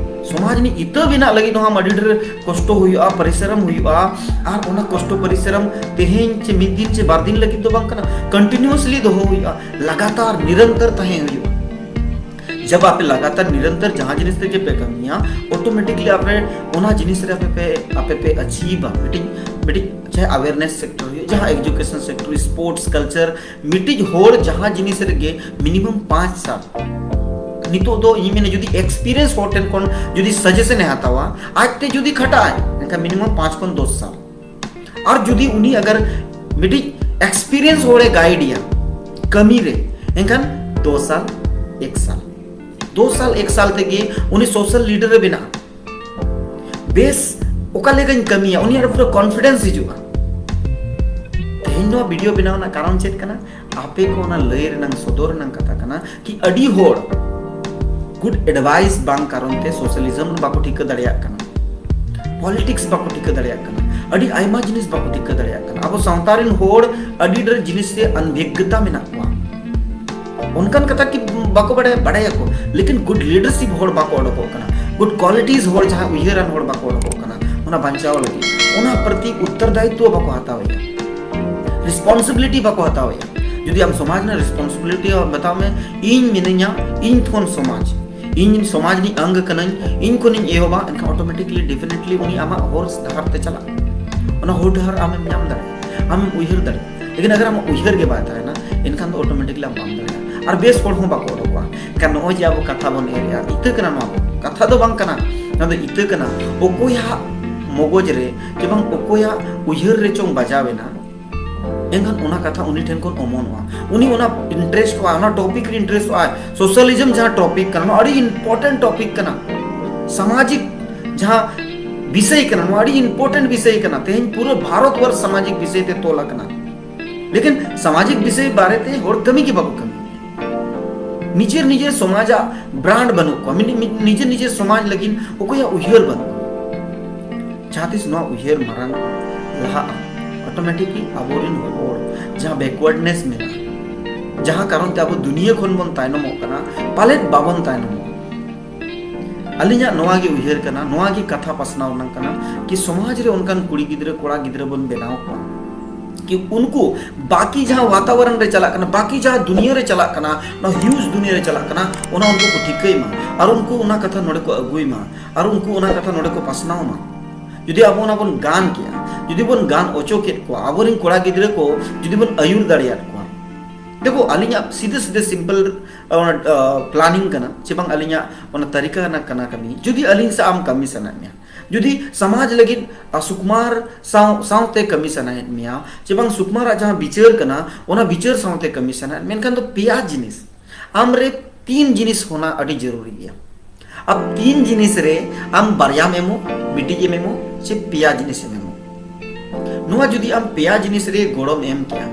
ᱥᱚᱢᱟᱡᱽ ᱨᱤᱱᱤᱡ ᱤᱛᱟᱹ ᱵᱮᱱᱟᱜ ᱞᱟᱹᱜᱤᱫ ᱦᱚᱸ ᱟᱹᱰᱤ ᱰᱷᱮᱨ ᱠᱚᱥᱴᱚ ᱦᱩᱭᱩᱜᱼᱟ, ᱯᱚᱨᱤᱥᱨᱚᱢ ᱦᱩᱭᱩᱜᱼᱟ᱾ ᱟᱨ ᱚᱱᱟ ᱠᱚᱥᱴᱚ ᱯᱚᱨᱤᱥᱨᱚᱢ ᱛᱮᱦᱮᱧ ᱪᱮ ᱢᱤᱫ ᱫᱤᱱ ᱪᱮ ᱵᱟᱨ ᱫᱤᱱ ᱞᱟᱹᱜᱤᱫ ᱫᱚ ᱵᱟᱝ ᱠᱟᱱᱟ, ᱠᱚᱱᱴᱤᱱᱤᱭᱩᱥᱞᱤ ᱫᱚᱦᱚ ᱦᱩᱭᱩᱜᱼᱟ, ᱞᱟᱜᱟᱛᱟᱨ ᱱᱤᱨᱚᱱᱛᱚᱨ ᱛᱟᱦᱮᱸ ᱦᱩᱭᱩᱜᱼᱟ᱾ ᱡᱟᱵ ᱟᱯᱮ ᱞᱟᱜᱟᱛᱟᱨ ᱱᱤᱨᱚᱱᱛᱚᱨ ᱡᱟᱦᱟᱸ ᱡᱤᱱᱤᱥ ᱨᱮᱜᱮ ᱯᱮ ᱠᱟᱹᱢᱤᱭᱟ, ᱚᱴᱳᱢᱮᱴᱤᱠᱞᱤ ᱟᱯᱮ ᱚᱱᱟ ᱡᱤᱱᱤᱥ ᱨᱮ ᱟᱯᱮ ᱯᱮ ᱟᱯᱮ ᱯᱮ ᱟᱪᱤᱵᱟ᱾ ᱢᱤᱫᱴᱤᱡ ᱢᱤᱫᱴᱤᱡ ᱪᱟᱦᱮ ᱟᱣᱮᱨᱱᱮᱥ ᱥᱮᱠᱴᱚᱨ ᱦᱩᱭᱩᱜ, ᱡᱟᱦᱟᱸ ᱮᱡᱩᱠᱮᱥᱚᱱ ᱥᱮᱠᱴᱚᱨ, ᱥᱯᱳᱨᱴᱥ, ᱠᱟᱞᱪᱟᱨ, ᱢᱤᱫᱴᱤᱡ ᱦᱚᱲ ᱡᱟᱦᱟᱸ ᱡᱤᱱᱤᱥ ᱨᱮᱜᱮ ᱢᱤᱱᱤᱢᱟᱢ ᱯᱟᱸᱪ ᱥᱟᱞ, ᱱᱤᱛᱚᱜ ᱫᱚ ᱤᱧ ᱢᱮᱱᱟ ᱡᱩᱫᱤ ᱮᱠᱥᱯᱤᱨᱤᱭᱮᱱᱥ ᱦᱚᱲ ᱴᱷᱮᱱ ᱠᱷᱚᱱ ᱡᱩᱫᱤ ᱥᱟᱡᱮᱥᱚᱱ ᱮ ᱦᱟᱛᱟᱣᱟ, ᱟᱡᱛᱮ ᱡᱩᱫᱤ ᱠᱷᱟᱴᱟᱜ ᱟᱭ, ᱮᱱᱠᱷᱟᱱ ᱢᱤᱱᱤᱢᱟᱢ ᱯᱟᱸᱪ ᱠᱷᱚᱱ ᱫᱚᱥ ᱥᱟᱞ᱾ ᱟᱨ ᱡᱩᱫᱤ ᱩᱱᱤ ᱟᱜᱟᱨ ᱢᱤᱫᱴᱤᱡ ᱮᱠᱥᱯᱤᱨᱤᱭᱮᱱᱥ ᱦᱚᱲᱮ ᱜᱟᱭᱤᱰ ᱮᱭᱟ ᱠᱟᱹᱢᱤ ᱨᱮ, ᱮᱱᱠᱷᱟᱱ ᱫᱚ ᱥᱟᱞ, ᱮᱠ ᱥᱟᱞ, ᱫᱚ ᱥᱟᱞ ᱮᱠ ᱥᱟᱞ ᱛᱮᱜᱮ ᱩᱱᱤ ᱥᱳᱥᱟᱞ ᱞᱤᱰᱟᱨ ᱮ ᱵᱮᱱᱟᱜᱼᱟ᱾ ᱵᱮᱥ, ᱚᱠᱟ ᱞᱮᱠᱟᱧ ᱠᱟᱹᱢᱤᱭᱟ, ᱩᱱᱤᱭᱟᱜ ᱯᱩᱨᱟᱹ ᱠᱚᱱᱯᱷᱤᱰᱮᱱᱥ ᱦᱤᱡᱩᱜᱼᱟ᱾ ᱛᱮᱦᱮᱧ ᱱᱚᱣᱟ ᱵᱷᱤᱰᱤᱭᱳ ᱵᱮᱱᱟᱣ ᱨᱮᱱᱟᱜ ᱠᱟᱨᱚᱱ ᱪᱮᱫ ᱠᱟᱱᱟ? ᱟᱯᱮ ᱠᱚ ᱚᱱᱟ ᱞᱟᱹᱭ ᱨᱮᱱᱟᱝ, ᱥᱚᱫᱚᱨ ᱨᱮᱱᱟᱝ ᱠᱟᱛᱷᱟ ᱠᱟᱱᱟ ᱠᱤ ᱟᱹᱰᱤ ᱦᱚᱲ ᱜᱩᱰ ᱮᱰᱵᱟᱭᱤᱥ ᱵᱟᱝ ᱠᱟᱨᱚᱱ ᱛᱮ ᱥᱳᱥᱟᱞᱤᱡᱚᱢ ᱵᱟᱠᱚ ᱴᱷᱤᱠᱟᱹ ᱫᱟᱲᱮᱭᱟᱜ ᱠᱟᱱᱟ, ᱯᱚᱞᱤᱴᱤᱠᱥ ᱵᱟᱠᱚ ᱴᱷᱤᱠᱟᱹ ᱫᱟᱲᱮᱭᱟᱜ ᱠᱟᱱᱟ, ᱟᱹᱰᱤ ᱟᱭᱢᱟ ᱡᱤᱱᱤᱥ ᱵᱟᱠᱚ ᱴᱷᱤᱠᱟᱹ ᱫᱟᱲᱮᱭᱟᱜ ᱠᱟᱱᱟ᱾ ᱟᱵᱚ ᱥᱟᱶᱛᱟ ᱨᱮᱱ ᱦᱚᱲ ᱟᱹᱰᱤ ᱰᱷᱮᱨ ᱡᱤᱱᱤᱥ ᱨᱮ ᱚᱱᱵᱷᱤᱜᱽᱜᱚᱛᱟ ᱢᱮᱱᱟᱜ ᱠᱚᱣᱟ᱾ ᱚᱱᱠᱟᱱ ᱠᱟᱛᱷᱟ ᱠᱤ ᱵᱟᱠᱚ ᱵᱟᱲᱟᱭᱟ? ᱵᱟᱲᱟᱭᱟᱠᱚ, ᱞᱮᱠᱤᱱ ᱜᱩᱰ ᱞᱤᱰᱟᱨᱥᱤᱯ ᱦᱚᱲ ᱵᱟᱠᱚ ᱚᱰᱚᱠᱚᱜ ᱠᱟᱱᱟ, ᱜᱩᱰ ᱠᱣᱟᱞᱤᱴᱤᱡᱽ ᱦᱚᱲ, ᱡᱟᱦᱟᱸ ᱩᱭᱦᱟᱹᱨᱟᱱ ᱦᱚᱲ ᱵᱟᱠᱚ ᱚᱰᱚᱠᱚᱜ ᱠᱟᱱᱟ ᱚᱱᱟ ᱵᱟᱧᱪᱟᱣ ᱞᱟᱹᱜᱤᱫ᱾ ᱚᱱᱟ ᱯᱨᱚᱛᱤ ᱩᱛᱛᱚᱨᱫᱟᱭᱤᱛᱣᱚ ᱵᱟᱠᱚ ᱦᱟᱛᱟᱣᱮᱫᱼᱟ, ᱨᱮᱥᱯᱚᱱᱥᱤᱵᱤᱞᱤᱴᱤ ᱵᱟᱠᱚ ᱦᱟᱛᱟᱣᱮᱫᱼᱟ᱾ ᱡᱩᱫᱤ ᱟᱢ ᱥᱚᱢᱟᱡᱽ ᱨᱮᱱᱟᱜ ᱨᱮᱥᱯᱚᱱᱥᱤᱵᱤᱞᱤᱴᱤ ᱢᱮᱛᱟᱣ ᱢᱮ, ᱤᱧ ᱢᱤᱱᱟᱹᱧᱟ, ᱤᱧ ᱠᱷᱚᱱ ᱥᱚᱢᱟᱡᱽ, ᱤᱧ ᱥᱚᱢᱟᱡᱽ ᱨᱤᱱᱤᱡ ᱟᱝᱜ ᱠᱟᱹᱱᱟᱹᱧ, ᱤᱧ ᱠᱷᱚᱱᱤᱧ ᱮᱦᱚᱵᱟ, ᱮᱱᱠᱷᱟᱱ ᱚᱴᱳᱢᱮᱴᱤᱠᱞᱤ ᱰᱮᱯᱷᱤᱱᱮᱴᱞᱤ ᱩᱱᱤ ᱟᱢᱟᱜ ᱦᱚᱨ ᱰᱟᱦᱟᱨ ᱛᱮ ᱪᱟᱞᱟᱜᱼᱟ, ᱚᱱᱟ ᱦᱚᱨ ᱰᱟᱦᱟᱨ ᱟᱢᱮᱢ ᱧᱟᱢ ᱫᱟᱲᱮᱭᱟᱜᱼᱟ, ᱟᱢᱮᱢ ᱩᱭᱦᱟᱹᱨ ᱫᱟᱲᱮᱭᱟᱜᱼᱟ᱾ ᱞᱮᱠᱤᱱ ᱟᱜᱟᱨ ᱟᱢᱟᱜ ᱩᱭᱦᱟᱹᱨ ᱜᱮ ᱵᱟᱭ ᱛᱟᱦᱮᱱᱟ, ᱮᱱᱠᱷᱟᱱ ᱫᱚ ᱚᱴᱳᱢᱮᱴᱤᱠᱞᱤ ᱟᱢ ᱵᱟᱢ ᱫᱟᱲᱮᱭᱟᱜᱼᱟ᱾ ᱟᱨ ᱵᱮᱥ ᱦᱚᱲ ᱦᱚᱸ ᱵᱟᱠᱚ ᱚᱰᱚᱠᱚᱜᱼᱟ᱾ ᱮᱱᱠᱷᱟᱱ ᱱᱚᱜᱼᱚᱭ ᱡᱮ ᱟᱵᱚ ᱠᱟᱛᱷᱟ ᱵᱚᱱ ᱮᱨᱮᱜᱼᱟ, ᱤᱛᱟᱹ ᱠᱟᱱᱟ ᱱᱚᱣᱟ ᱫᱚ, ᱠᱟᱛᱷᱟ ᱫᱚ ᱵᱟᱝ ᱠᱟᱱᱟ, ᱱᱚᱣᱟ ᱫᱚ ᱤᱛᱟᱹ ᱠᱟᱱᱟ᱾ ᱚᱠᱚᱭᱟᱜ ᱢᱚᱜᱚᱡᱽ ᱨᱮ ᱪᱮ ᱵᱟᱝ ᱚᱠᱚᱭᱟᱜ ᱩᱭᱦᱟᱹᱨ ᱨᱮ ᱪᱚᱝ ᱵᱟᱡᱟᱣ ᱮᱱᱟ, ᱮᱱᱠᱷᱟᱱ ᱚᱱᱟ ᱠᱟᱛᱷᱟ ᱩᱱᱤ ᱴᱷᱮᱱ ᱠᱷᱚᱱ ᱚᱢᱚᱱᱚᱜᱼᱟ᱾ ᱩᱱᱤ ᱚᱱᱟ ᱤᱱᱴᱟᱨᱮᱥᱴᱚᱜᱼᱟ, ᱚᱱᱟ ᱴᱚᱯᱤᱠ ᱨᱮ ᱤᱱᱴᱟᱨᱮᱥᱴᱚᱜᱼᱟ᱾ ᱥᱳᱥᱟᱞᱤᱡᱚᱢ ᱡᱟᱦᱟᱸ ᱴᱚᱯᱤᱠ ᱠᱟᱱᱟ, ᱱᱚᱣᱟ ᱟᱹᱰᱤ ᱤᱢᱯᱚᱨᱴᱮᱱᱴ ᱴᱚᱯᱤᱠ ᱠᱟᱱᱟ, ᱥᱟᱢᱟᱡᱤᱠ ᱡᱟᱦᱟᱸ ᱵᱤᱥᱚᱭ ᱠᱟᱱᱟ, ᱱᱚᱣᱟ ᱟᱹᱰᱤ ᱤᱢᱯᱚᱨᱴᱮᱱᱴ ᱵᱤᱥᱚᱭ ᱠᱟᱱᱟ᱾ ᱛᱮᱦᱮᱧ ᱯᱩᱨᱟᱹ ᱵᱷᱟᱨᱚᱛ ᱵᱚᱨᱥ ᱥᱟᱢᱟᱡᱤᱠ ᱵᱤᱥᱚᱭ ᱛᱮ ᱛᱚᱞ ᱟᱠᱟᱱᱟ, ᱞᱮᱠᱤᱱ ᱥᱟᱢᱟᱡᱤᱠ ᱵᱤᱥᱚᱭ ᱵᱟᱨᱮ ᱛᱮ ᱦᱚᱲ ᱠᱟᱹᱢᱤ ᱜᱮ ᱵᱟᱠᱚ ᱠᱟᱹᱢᱤ᱾ ᱱᱤᱡᱮᱨ ᱱᱤᱡᱮᱨ ᱥᱚᱢᱟᱡᱟᱜ ᱵᱨᱟᱱᱰ ᱵᱟᱹᱱᱩᱜ ᱠᱚᱣᱟ, ᱢᱤᱫ- ᱢᱤᱫ- ᱱᱤᱡᱮᱨ ᱱᱤᱡᱮᱨ ᱥᱚᱢᱟᱡᱽ ᱞᱟᱹᱜᱤᱫ ᱚᱠᱚᱭᱟᱜ ᱩᱭᱦᱟᱹᱨ ᱵᱟᱹᱱᱩᱜᱼᱟ᱾ ᱡᱟᱦᱟᱸ ᱛᱤᱥ ᱱᱚᱣᱟ ᱩᱭᱦᱟᱹᱨ ᱢᱟᱨᱟᱝ ᱞᱟᱦᱟᱜᱼᱟ, ᱚᱴᱳᱢᱮᱴᱤᱠᱞᱤ ᱟᱵᱚᱨᱮᱱ ᱦᱚᱲ ᱡᱟᱦᱟᱸ ᱵᱮᱠᱣᱟᱨᱰᱱᱮᱥ ᱢᱮᱱᱟᱜᱼᱟ, ᱡᱟᱦᱟᱸ ᱠᱟᱨᱚᱱ ᱛᱮ ᱟᱵᱚ ᱫᱩᱱᱤᱭᱟᱹ ᱠᱷᱚᱱ ᱵᱚᱱ ᱛᱟᱭᱱᱚᱢᱚᱜ ᱠᱟᱱᱟ, ᱯᱟᱞᱮᱫ ᱵᱟᱵᱚᱱ ᱛᱟᱭᱱᱚᱢᱚᱜᱼᱟ᱾ ᱟᱹᱞᱤᱧᱟᱜ ᱱᱚᱣᱟ ᱜᱮ ᱩᱭᱦᱟᱹᱨ ᱠᱟᱱᱟ, ᱱᱚᱣᱟ ᱜᱮ ᱠᱟᱛᱷᱟ ᱯᱟᱥᱱᱟᱣ ᱨᱮᱱᱟᱜ ᱠᱟᱱᱟ ᱠᱤ ᱥᱚᱢᱟᱡᱽ ᱨᱮ ᱚᱱᱠᱟᱱ ᱠᱩᱲᱤ ᱜᱤᱫᱽᱨᱟᱹ, ᱠᱚᱲᱟ ᱜᱤᱫᱽᱨᱟᱹ ᱵᱚᱱ ᱵᱮᱱᱟᱣ ᱠᱚᱣᱟ ᱠᱤ ᱩᱱᱠᱩ ᱵᱟᱠᱤ ᱡᱟᱦᱟᱸ ᱣᱟᱛᱟᱵᱚᱨᱚᱱ ᱨᱮ ᱪᱟᱞᱟᱜ ᱠᱟᱱᱟ, ᱵᱟᱠᱤ ᱡᱟᱦᱟᱸ ᱫᱩᱱᱤᱭᱟᱹ ᱨᱮ ᱪᱟᱞᱟᱜ ᱠᱟᱱᱟ, ᱱᱚᱣᱟ ᱦᱤᱭᱩᱡᱽ ᱫᱩᱱᱤᱭᱟᱹ ᱨᱮ ᱪᱟᱞᱟᱜ ᱠᱟᱱᱟ, ᱚᱱᱟ ᱩᱱᱠᱩ ᱠᱚ ᱴᱷᱤᱠᱟᱹᱭ ᱢᱟ ᱟᱨ ᱩᱱᱠᱩ ᱚᱱᱟ ᱠᱟᱛᱷᱟ ᱱᱚᱰᱮ ᱠᱚ ᱟᱹᱜᱩᱭ ᱢᱟ ᱟᱨ ᱩᱱᱠᱩ ᱚᱱᱟ ᱠᱟᱛᱷᱟ ᱱᱚᱰᱮ ᱠᱚ ᱯᱟᱥᱱᱟᱣ ᱢᱟ᱾ ᱡᱩᱫᱤ ᱟᱵᱚ ᱚᱱᱟ ᱵᱚᱱ ᱜᱟᱱ ᱠᱮᱭᱟ, ᱡᱩᱫᱤ ᱵᱚᱱ ᱜᱟᱱ ᱚᱪᱚ ᱠᱮᱫ ᱠᱚᱣᱟ, ᱟᱵᱚᱨᱮᱱ ᱠᱚᱲᱟ ᱜᱤᱫᱽᱨᱟᱹ ᱠᱚ ᱡᱩᱫᱤ ᱵᱚᱱ ᱟᱹᱭᱩᱨ ᱫᱟᱲᱮᱭᱟᱫ ᱠᱚᱣᱟ, ᱫᱮᱠᱷᱚ, ᱟᱹᱞᱤᱧᱟᱜ ᱥᱤᱫᱷᱟᱹ ᱥᱤᱫᱷᱟᱹ ᱥᱤᱢᱯᱮᱞ ᱚᱱᱟ ᱯᱞᱟᱱᱤᱝ ᱠᱟᱱᱟ, ᱪᱮ ᱵᱟᱝ ᱟᱹᱞᱤᱧᱟᱜ ᱚᱱᱟ ᱛᱟᱹᱨᱤᱠᱟ ᱨᱮᱱᱟᱜ ᱠᱟᱱᱟ ᱠᱟᱹᱢᱤ᱾ ᱡᱩᱫᱤ ᱟᱹᱞᱤᱧ ᱥᱟᱶ ᱟᱢ ᱠᱟᱹᱢᱤ ᱥᱟᱱᱟᱭᱮᱫ ᱢᱮᱭᱟ, ᱡᱩᱫᱤ ᱥᱚᱢᱟᱡᱽ ᱞᱟᱹᱜᱤᱫ ᱟᱨ ᱥᱩᱠᱢᱟᱨ ᱥᱟᱶ ᱥᱟᱶᱛᱮ ᱠᱟᱹᱢᱤ ᱥᱟᱱᱟᱭᱮᱫ ᱢᱮᱭᱟ, ᱪᱮ ᱵᱟᱝ ᱥᱩᱠᱢᱟᱨᱟᱜ ᱡᱟᱦᱟᱸ ᱵᱤᱪᱟᱹᱨ ᱠᱟᱱᱟ ᱚᱱᱟ ᱵᱤᱪᱟᱹᱨ ᱥᱟᱶᱛᱮ ᱠᱟᱹᱢᱤ ᱥᱟᱱᱟᱭᱮᱫ, ᱢᱮᱱᱠᱷᱟᱱ ᱫᱚ ᱯᱮᱭᱟ ᱡᱤᱱᱤᱥ ᱟᱢᱨᱮ ᱛᱤᱱ ᱡᱤᱱᱤᱥ ᱦᱚᱱᱟ ᱟᱹᱰᱤ ᱡᱚᱨᱩᱨᱤ ᱜᱮᱭᱟ᱾ ᱟᱢ ᱛᱤᱱ ᱡᱤᱱᱤᱥ ᱨᱮ ᱟᱢ ᱵᱟᱨᱭᱟᱢ ᱮᱢᱚᱜ, ᱢᱤᱫᱴᱤᱡ ᱮᱢ ᱮᱢᱚᱜ, ᱪᱮ ᱯᱮᱭᱟ ᱡᱤᱱᱤᱥ ᱮᱢ ᱮᱢᱚᱜ᱾ ᱱᱚᱣᱟ ᱡᱩᱫᱤ ᱟᱢ ᱯᱮᱭᱟ ᱡᱤᱱᱤᱥ ᱨᱮ ᱜᱚᱲᱚᱢ ᱮᱢ ᱠᱮᱭᱟ,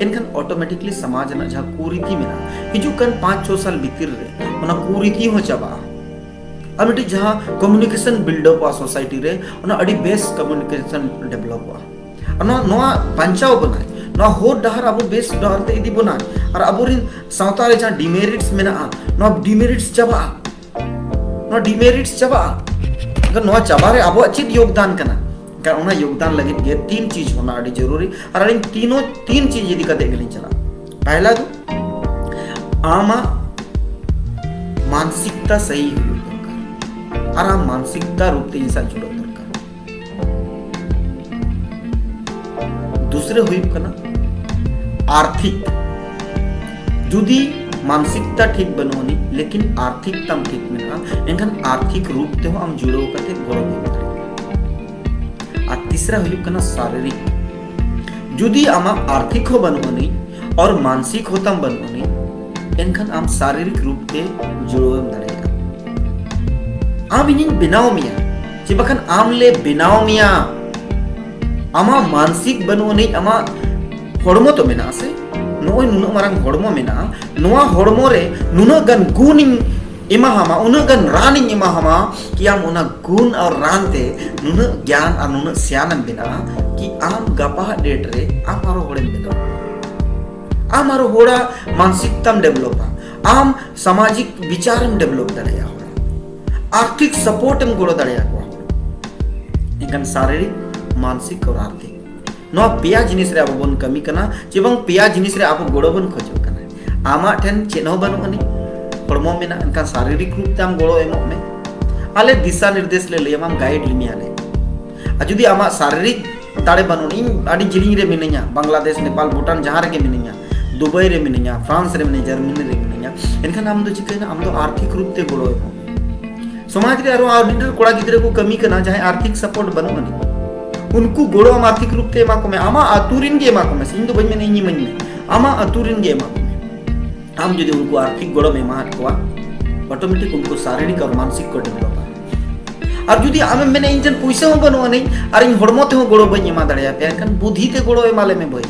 ᱮᱱᱠᱷᱟᱱ ᱚᱴᱳᱢᱮᱴᱤᱠᱞᱤ ᱥᱚᱢᱟᱡᱽ ᱨᱮᱱᱟᱜ ᱡᱟᱦᱟᱸ ᱠᱩᱨᱤᱛᱤ ᱢᱮᱱᱟᱜᱼᱟ, ᱦᱤᱡᱩᱜ ᱠᱟᱱ ᱯᱟᱸᱪ ᱪᱷᱚ ᱥᱟᱞ ᱵᱷᱤᱛᱤᱨ ᱨᱮ ᱚᱱᱟ ᱠᱩᱨᱤᱛᱤ ᱦᱚᱸ ᱪᱟᱵᱟᱜᱼᱟ᱾ ᱟᱨ ᱢᱤᱫᱴᱤᱡ ᱡᱟᱦᱟᱸ ᱠᱚᱢᱤᱭᱩᱱᱤᱠᱮᱥᱚᱱ ᱵᱤᱞᱰ ᱟᱯᱚᱜᱼᱟ ᱥᱳᱥᱟᱭᱴᱤ ᱨᱮ, ᱚᱱᱟ ᱟᱹᱰᱤ ᱵᱮᱥ ᱠᱚᱢᱤᱭᱩᱱᱤᱠᱮᱥᱚᱱ ᱰᱮᱵᱷᱞᱚᱯᱚᱜᱼᱟ᱾ ᱟᱨ ᱱᱚᱣᱟ, ᱱᱚᱣᱟ ᱵᱟᱧᱪᱟᱣ ᱵᱚᱱᱟᱭ, ᱱᱚᱣᱟ ᱦᱚᱨ ᱰᱟᱦᱟᱨ ᱟᱵᱚ ᱵᱮᱥ ᱰᱟᱦᱟᱨ ᱛᱮ ᱤᱫᱤ ᱵᱚᱱᱟᱭ᱾ ᱟᱨ ᱟᱵᱚᱨᱮᱱ ᱥᱟᱶᱛᱟ ᱨᱮ ᱡᱟᱦᱟᱸ ᱰᱤᱢᱮᱨᱤᱴᱥ ᱢᱮᱱᱟᱜᱼᱟ, ᱱᱚᱣᱟ ᱰᱤᱢᱮᱨᱤᱴᱥ ᱪᱟᱵᱟᱜᱼᱟ, ᱱᱚᱣᱟ ᱰᱤᱢᱮᱨᱤᱴᱥ ᱪᱟᱵᱟᱜᱼᱟ᱾ ᱮᱱᱠᱷᱟᱱ ᱱᱚᱣᱟ ᱪᱟᱵᱟ ᱨᱮ ᱟᱵᱚᱣᱟᱜ ᱪᱮᱫ ᱭᱳᱜᱽᱫᱟᱱ ᱠᱟᱱᱟ? ᱮᱱᱠᱷᱟᱱ ᱚᱱᱟ ᱭᱳᱜᱽᱫᱟᱱ ᱞᱟᱹᱜᱤᱫ ᱜᱮ ᱛᱤᱱ ᱪᱤᱡᱽ ᱦᱚᱱᱟ ᱟᱹᱰᱤ ᱡᱚᱨᱩᱨᱤ᱾ ᱟᱨ ᱟᱹᱞᱤᱧ ᱛᱤᱱᱚ, ᱛᱤᱱ ᱪᱤᱡᱽ ᱤᱫᱤ ᱠᱟᱛᱮ ᱜᱮᱞᱤᱧ ᱪᱟᱞᱟᱜᱼᱟ᱾ ᱯᱟᱦᱞᱟ ᱫᱚ ᱟᱢᱟᱜ ᱢᱟᱱᱥᱤᱠᱛᱟ ᱥᱟᱦᱤ ᱦᱩᱭᱩᱜ ᱫᱚᱨᱠᱟᱨ, ᱟᱨ ᱟᱢ ᱢᱟᱱᱥᱤᱠᱛᱟ ᱨᱩᱯ ᱛᱮ ᱤᱧ ᱥᱟᱶ ᱡᱩᱲᱟᱹᱜ ᱫᱚᱨᱠᱟᱨ᱾ ᱫᱩᱥᱨᱟᱹ ᱦᱩᱭᱩᱜ ᱠᱟᱱᱟ ᱟᱨᱛᱷᱤᱠ᱾ ᱡᱩᱫᱤ ᱢᱟᱱᱥᱤᱠᱛᱟ ᱴᱷᱤᱠ ᱵᱟᱹᱱᱩᱜ ᱟᱹᱱᱤᱡ, ᱞᱮᱠᱤᱱ ᱟᱨᱛᱷᱤᱠ ᱛᱟᱢ ᱴᱷᱤᱠ ᱢᱮᱱᱟᱜᱼᱟ, ᱮᱱᱠᱷᱟᱱ ᱟᱨᱛᱷᱤᱠ ᱨᱩᱯ ᱛᱮᱦᱚᱸ ᱟᱢ ᱡᱩᱲᱟᱹᱣ ᱠᱟᱛᱮ ᱜᱚᱲᱚ ᱮᱢ ᱫᱟᱲᱮᱭᱟᱜᱼᱟ᱾ ᱟᱨ ᱛᱤᱥᱨᱟ ᱦᱩᱭᱩᱜ ᱠᱟᱱᱟ ᱥᱟᱨᱤᱨᱤᱠ᱾ ᱡᱩᱫᱤ ᱟᱢᱟᱜ ᱟᱨᱛᱷᱤᱠ ᱦᱚᱸ ᱵᱟᱹᱱᱩᱜ ᱟᱹᱱᱤᱡ ᱟᱨ ᱢᱟᱱᱥᱤᱠ ᱦᱚᱸ ᱛᱟᱢ ᱵᱟᱹᱱᱩᱜ ᱟᱹᱱᱤᱡ, ᱮᱱᱠᱷᱟᱱ ᱟᱢ ᱥᱟᱨᱤᱨᱤᱠ ᱨᱩᱯ ᱛᱮ ᱡᱩᱲᱟᱹᱣ ᱮᱢ ᱫᱟᱲᱮᱭᱟᱜᱼᱟ᱾ ᱟᱢ ᱤᱧᱤᱧ ᱵᱮᱱᱟᱣ ᱢᱮᱭᱟ, ᱪᱮ ᱵᱟᱠᱷᱟᱱ ᱟᱢ ᱞᱮ ᱵᱮᱱᱟᱣ ᱢᱮᱭᱟ᱾ ᱟᱢᱟᱜ ᱢᱟᱱᱥᱤᱠ ᱵᱟᱹᱱᱩᱜ ᱟᱹᱱᱤᱡ, ᱟᱢᱟᱜ ᱦᱚᱲᱢᱚ ᱛᱚ ᱢᱮᱱᱟᱜᱼᱟ ᱥᱮ? ᱱᱚᱜᱼᱚᱭ ᱱᱩᱱᱟᱹᱜ ᱢᱟᱨᱟᱝ ᱦᱚᱲᱢᱚ ᱢᱮᱱᱟᱜᱼᱟ, ᱱᱚᱣᱟ ᱦᱚᱲᱢᱚ ᱨᱮ ᱱᱩᱱᱟᱹᱜ ᱜᱟᱱ ᱜᱩᱱᱤᱧ ᱮᱢᱟᱦᱟᱢᱟ, ᱩᱱᱟᱹᱜ ᱜᱟᱱ ᱨᱟᱱᱤᱧ ᱮᱢᱟᱦᱟᱢᱟ ᱠᱤ ᱟᱢ ᱚᱱᱟ ᱜᱩᱱ ᱟᱨ ᱨᱟᱱ ᱛᱮ ᱱᱩᱱᱟᱹᱜ ᱜᱮᱭᱟᱱ ᱟᱨ ᱱᱩᱱᱟᱹᱜ ᱥᱮᱭᱟᱱᱮᱢ ᱵᱮᱱᱟᱜᱼᱟ ᱠᱤ ᱟᱢ ᱜᱟᱯᱟ ᱦᱟᱜ ᱰᱮᱴ ᱨᱮ ᱟᱢ ᱟᱨᱚ ᱦᱚᱲᱮᱢ ᱵᱮᱱᱟᱣᱟ᱾ ᱟᱢ ᱟᱨᱚ ᱦᱚᱲᱟᱜ ᱢᱟᱱᱥᱤᱠᱛᱟᱢ ᱰᱮᱵᱷᱞᱚᱯᱟ, ᱟᱢ ᱥᱟᱢᱟᱡᱤᱠ ᱵᱤᱪᱟᱨᱮᱢ ᱰᱮᱵᱷᱞᱚᱯ ᱫᱟᱲᱮᱭᱟᱜᱼᱟ, ᱦᱚᱲᱟᱜ ᱟᱨᱛᱷᱤᱠ ᱥᱟᱯᱳᱨᱴ ᱮᱢ ᱜᱚᱲᱚ ᱫᱟᱲᱮᱭᱟᱠᱚᱣᱟ᱾ ᱮᱱᱠᱷᱟᱱ ᱥᱟᱨᱤᱨᱤᱠ, ᱢᱟᱱᱥᱤᱠ ᱟᱨ ᱟᱨᱛᱷᱤᱠ, ᱱᱚᱣᱟ ᱯᱮᱭᱟ ᱡᱤᱱᱤᱥ ᱨᱮ ᱟᱵᱚ ᱵᱚᱱ ᱠᱟᱹᱢᱤ ᱠᱟᱱᱟ, ᱪᱮ ᱵᱟᱝ ᱯᱮᱭᱟ ᱡᱤᱱᱤᱥ ᱨᱮ ᱟᱵᱚ ᱜᱚᱲᱚ ᱵᱚᱱ ᱠᱷᱚᱡᱚᱜ ᱠᱟᱱᱟ᱾ ᱟᱢᱟᱜ ᱴᱷᱮᱱ ᱪᱮᱫ ᱦᱚᱸ ᱵᱟᱹᱱᱩᱜ ᱟᱹᱱᱤᱡ, ᱦᱚᱲᱢᱚ ᱢᱮᱱᱟᱜ, ᱮᱱᱠᱷᱟᱱ ᱥᱟᱨᱤᱨᱤᱠ ᱨᱩᱯ ᱛᱮ ᱟᱢ ᱜᱚᱲᱚ ᱮᱢᱚᱜ ᱢᱮ᱾ ᱟᱞᱮ ᱫᱤᱥᱟ ᱱᱤᱨᱫᱮᱥ ᱞᱮ ᱞᱟᱹᱭ ᱟᱢᱟ, ᱜᱟᱭᱤᱰ ᱞᱮᱢᱮᱭᱟᱞᱮ᱾ ᱟᱨ ᱡᱩᱫᱤ ᱟᱢᱟᱜ ᱥᱟᱨᱤᱨᱤᱠ ᱫᱟᱲᱮ ᱵᱟᱹᱱᱩᱜ, ᱤᱧ ᱟᱹᱰᱤ ᱡᱤᱞᱤᱧ ᱨᱮ ᱢᱤᱱᱟᱹᱧᱟ, ᱵᱟᱝᱞᱟᱫᱮᱥ, ᱱᱮᱯᱟᱞ, ᱵᱷᱩᱴᱟᱱ, ᱡᱟᱦᱟᱸ ᱨᱮᱜᱮ ᱢᱤᱱᱟᱹᱧᱟ, ᱫᱩᱵᱟᱭ ᱨᱮ ᱢᱤᱱᱟᱹᱧᱟ, ᱯᱷᱨᱟᱱᱥ ᱨᱮ ᱢᱤᱱᱟᱹᱧᱟ, ᱡᱟᱨᱢᱟᱱᱤ ᱨᱮ ᱢᱤᱱᱟᱹᱧᱟ, ᱮᱱᱠᱷᱟᱱ ᱟᱢ ᱫᱚ ᱪᱤᱠᱟᱹᱭᱮᱱᱟ? ᱟᱢ ᱫᱚ ᱟᱨᱛᱷᱤᱠ ᱨᱩᱯ ᱛᱮ ᱜᱚᱲᱚ ᱮᱢᱚᱜ ᱢᱮ᱾ ᱥᱚᱢᱟᱡᱽ ᱨᱮ ᱟᱨᱚ ᱟᱹᱰᱤ ᱰᱷᱮᱨ ᱠᱚᱲᱟ ᱜᱤᱫᱽᱨᱟᱹ ᱠᱚ ᱠᱟᱹᱢᱤ ᱠᱟᱱᱟ, ᱡᱟᱦᱟᱸᱭ ᱟᱨᱛᱷᱤᱠ ᱥᱟᱯᱳᱨᱴ ᱵᱟᱹᱱᱩᱜ ᱟᱹᱱᱤᱡ, ᱩᱱᱠᱩ ᱜᱚᱲᱚ ᱟᱢ ᱟᱨᱛᱷᱤᱠ ᱨᱩᱯ ᱛᱮ ᱮᱢᱟ ᱠᱚᱢᱮ, ᱟᱢᱟᱜ ᱟᱹᱛᱩ ᱨᱮᱱ ᱜᱮ ᱮᱢᱟ ᱠᱚᱢᱮ᱾ ᱤᱧ ᱫᱚ ᱵᱟᱹᱧ ᱢᱮᱱᱟ ᱤᱧ ᱤᱢᱟᱹᱧ ᱢᱮ, ᱟᱢᱟᱜ ᱟᱹᱛᱩ ᱨᱮᱱ ᱜᱮ ᱮᱢᱟ ᱠᱚᱢᱮ᱾ ᱟᱢ ᱡᱩᱫᱤ ᱩᱱᱠᱩ ᱟᱨᱛᱷᱤᱠ ᱜᱚᱲᱚᱢ ᱮᱢᱟᱦᱟᱫ ᱠᱚᱣᱟ, ᱚᱴᱳᱢᱮᱴᱤᱠ ᱩᱱᱠᱩ ᱥᱟᱨᱤᱨᱤᱠ ᱟᱨ ᱢᱟᱱᱥᱤᱠ ᱠᱚ ᱰᱮᱵᱷᱞᱚᱯᱟ᱾ ᱟᱨ ᱡᱩᱫᱤ ᱟᱢᱮᱢ ᱢᱮᱱᱟ, "ᱤᱧ ᱴᱷᱮᱱ ᱯᱩᱭᱥᱟᱹ ᱦᱚᱸ ᱵᱟᱹᱱᱩᱜ ᱟᱹᱱᱤᱡ ᱟᱨ ᱤᱧ ᱦᱚᱲᱢᱚ ᱛᱮᱦᱚᱸ ᱜᱚᱲᱚ ᱵᱟᱹᱧ ᱮᱢᱟ ᱫᱟᱲᱮᱭᱟᱯᱮᱭᱟ", ᱮᱱᱠᱷᱟᱱ ᱵᱩᱫᱷᱤ ᱛᱮ ᱜᱚᱲᱚ ᱮᱢᱟᱞᱮ ᱢᱮ ᱵᱷᱟᱹᱭ᱾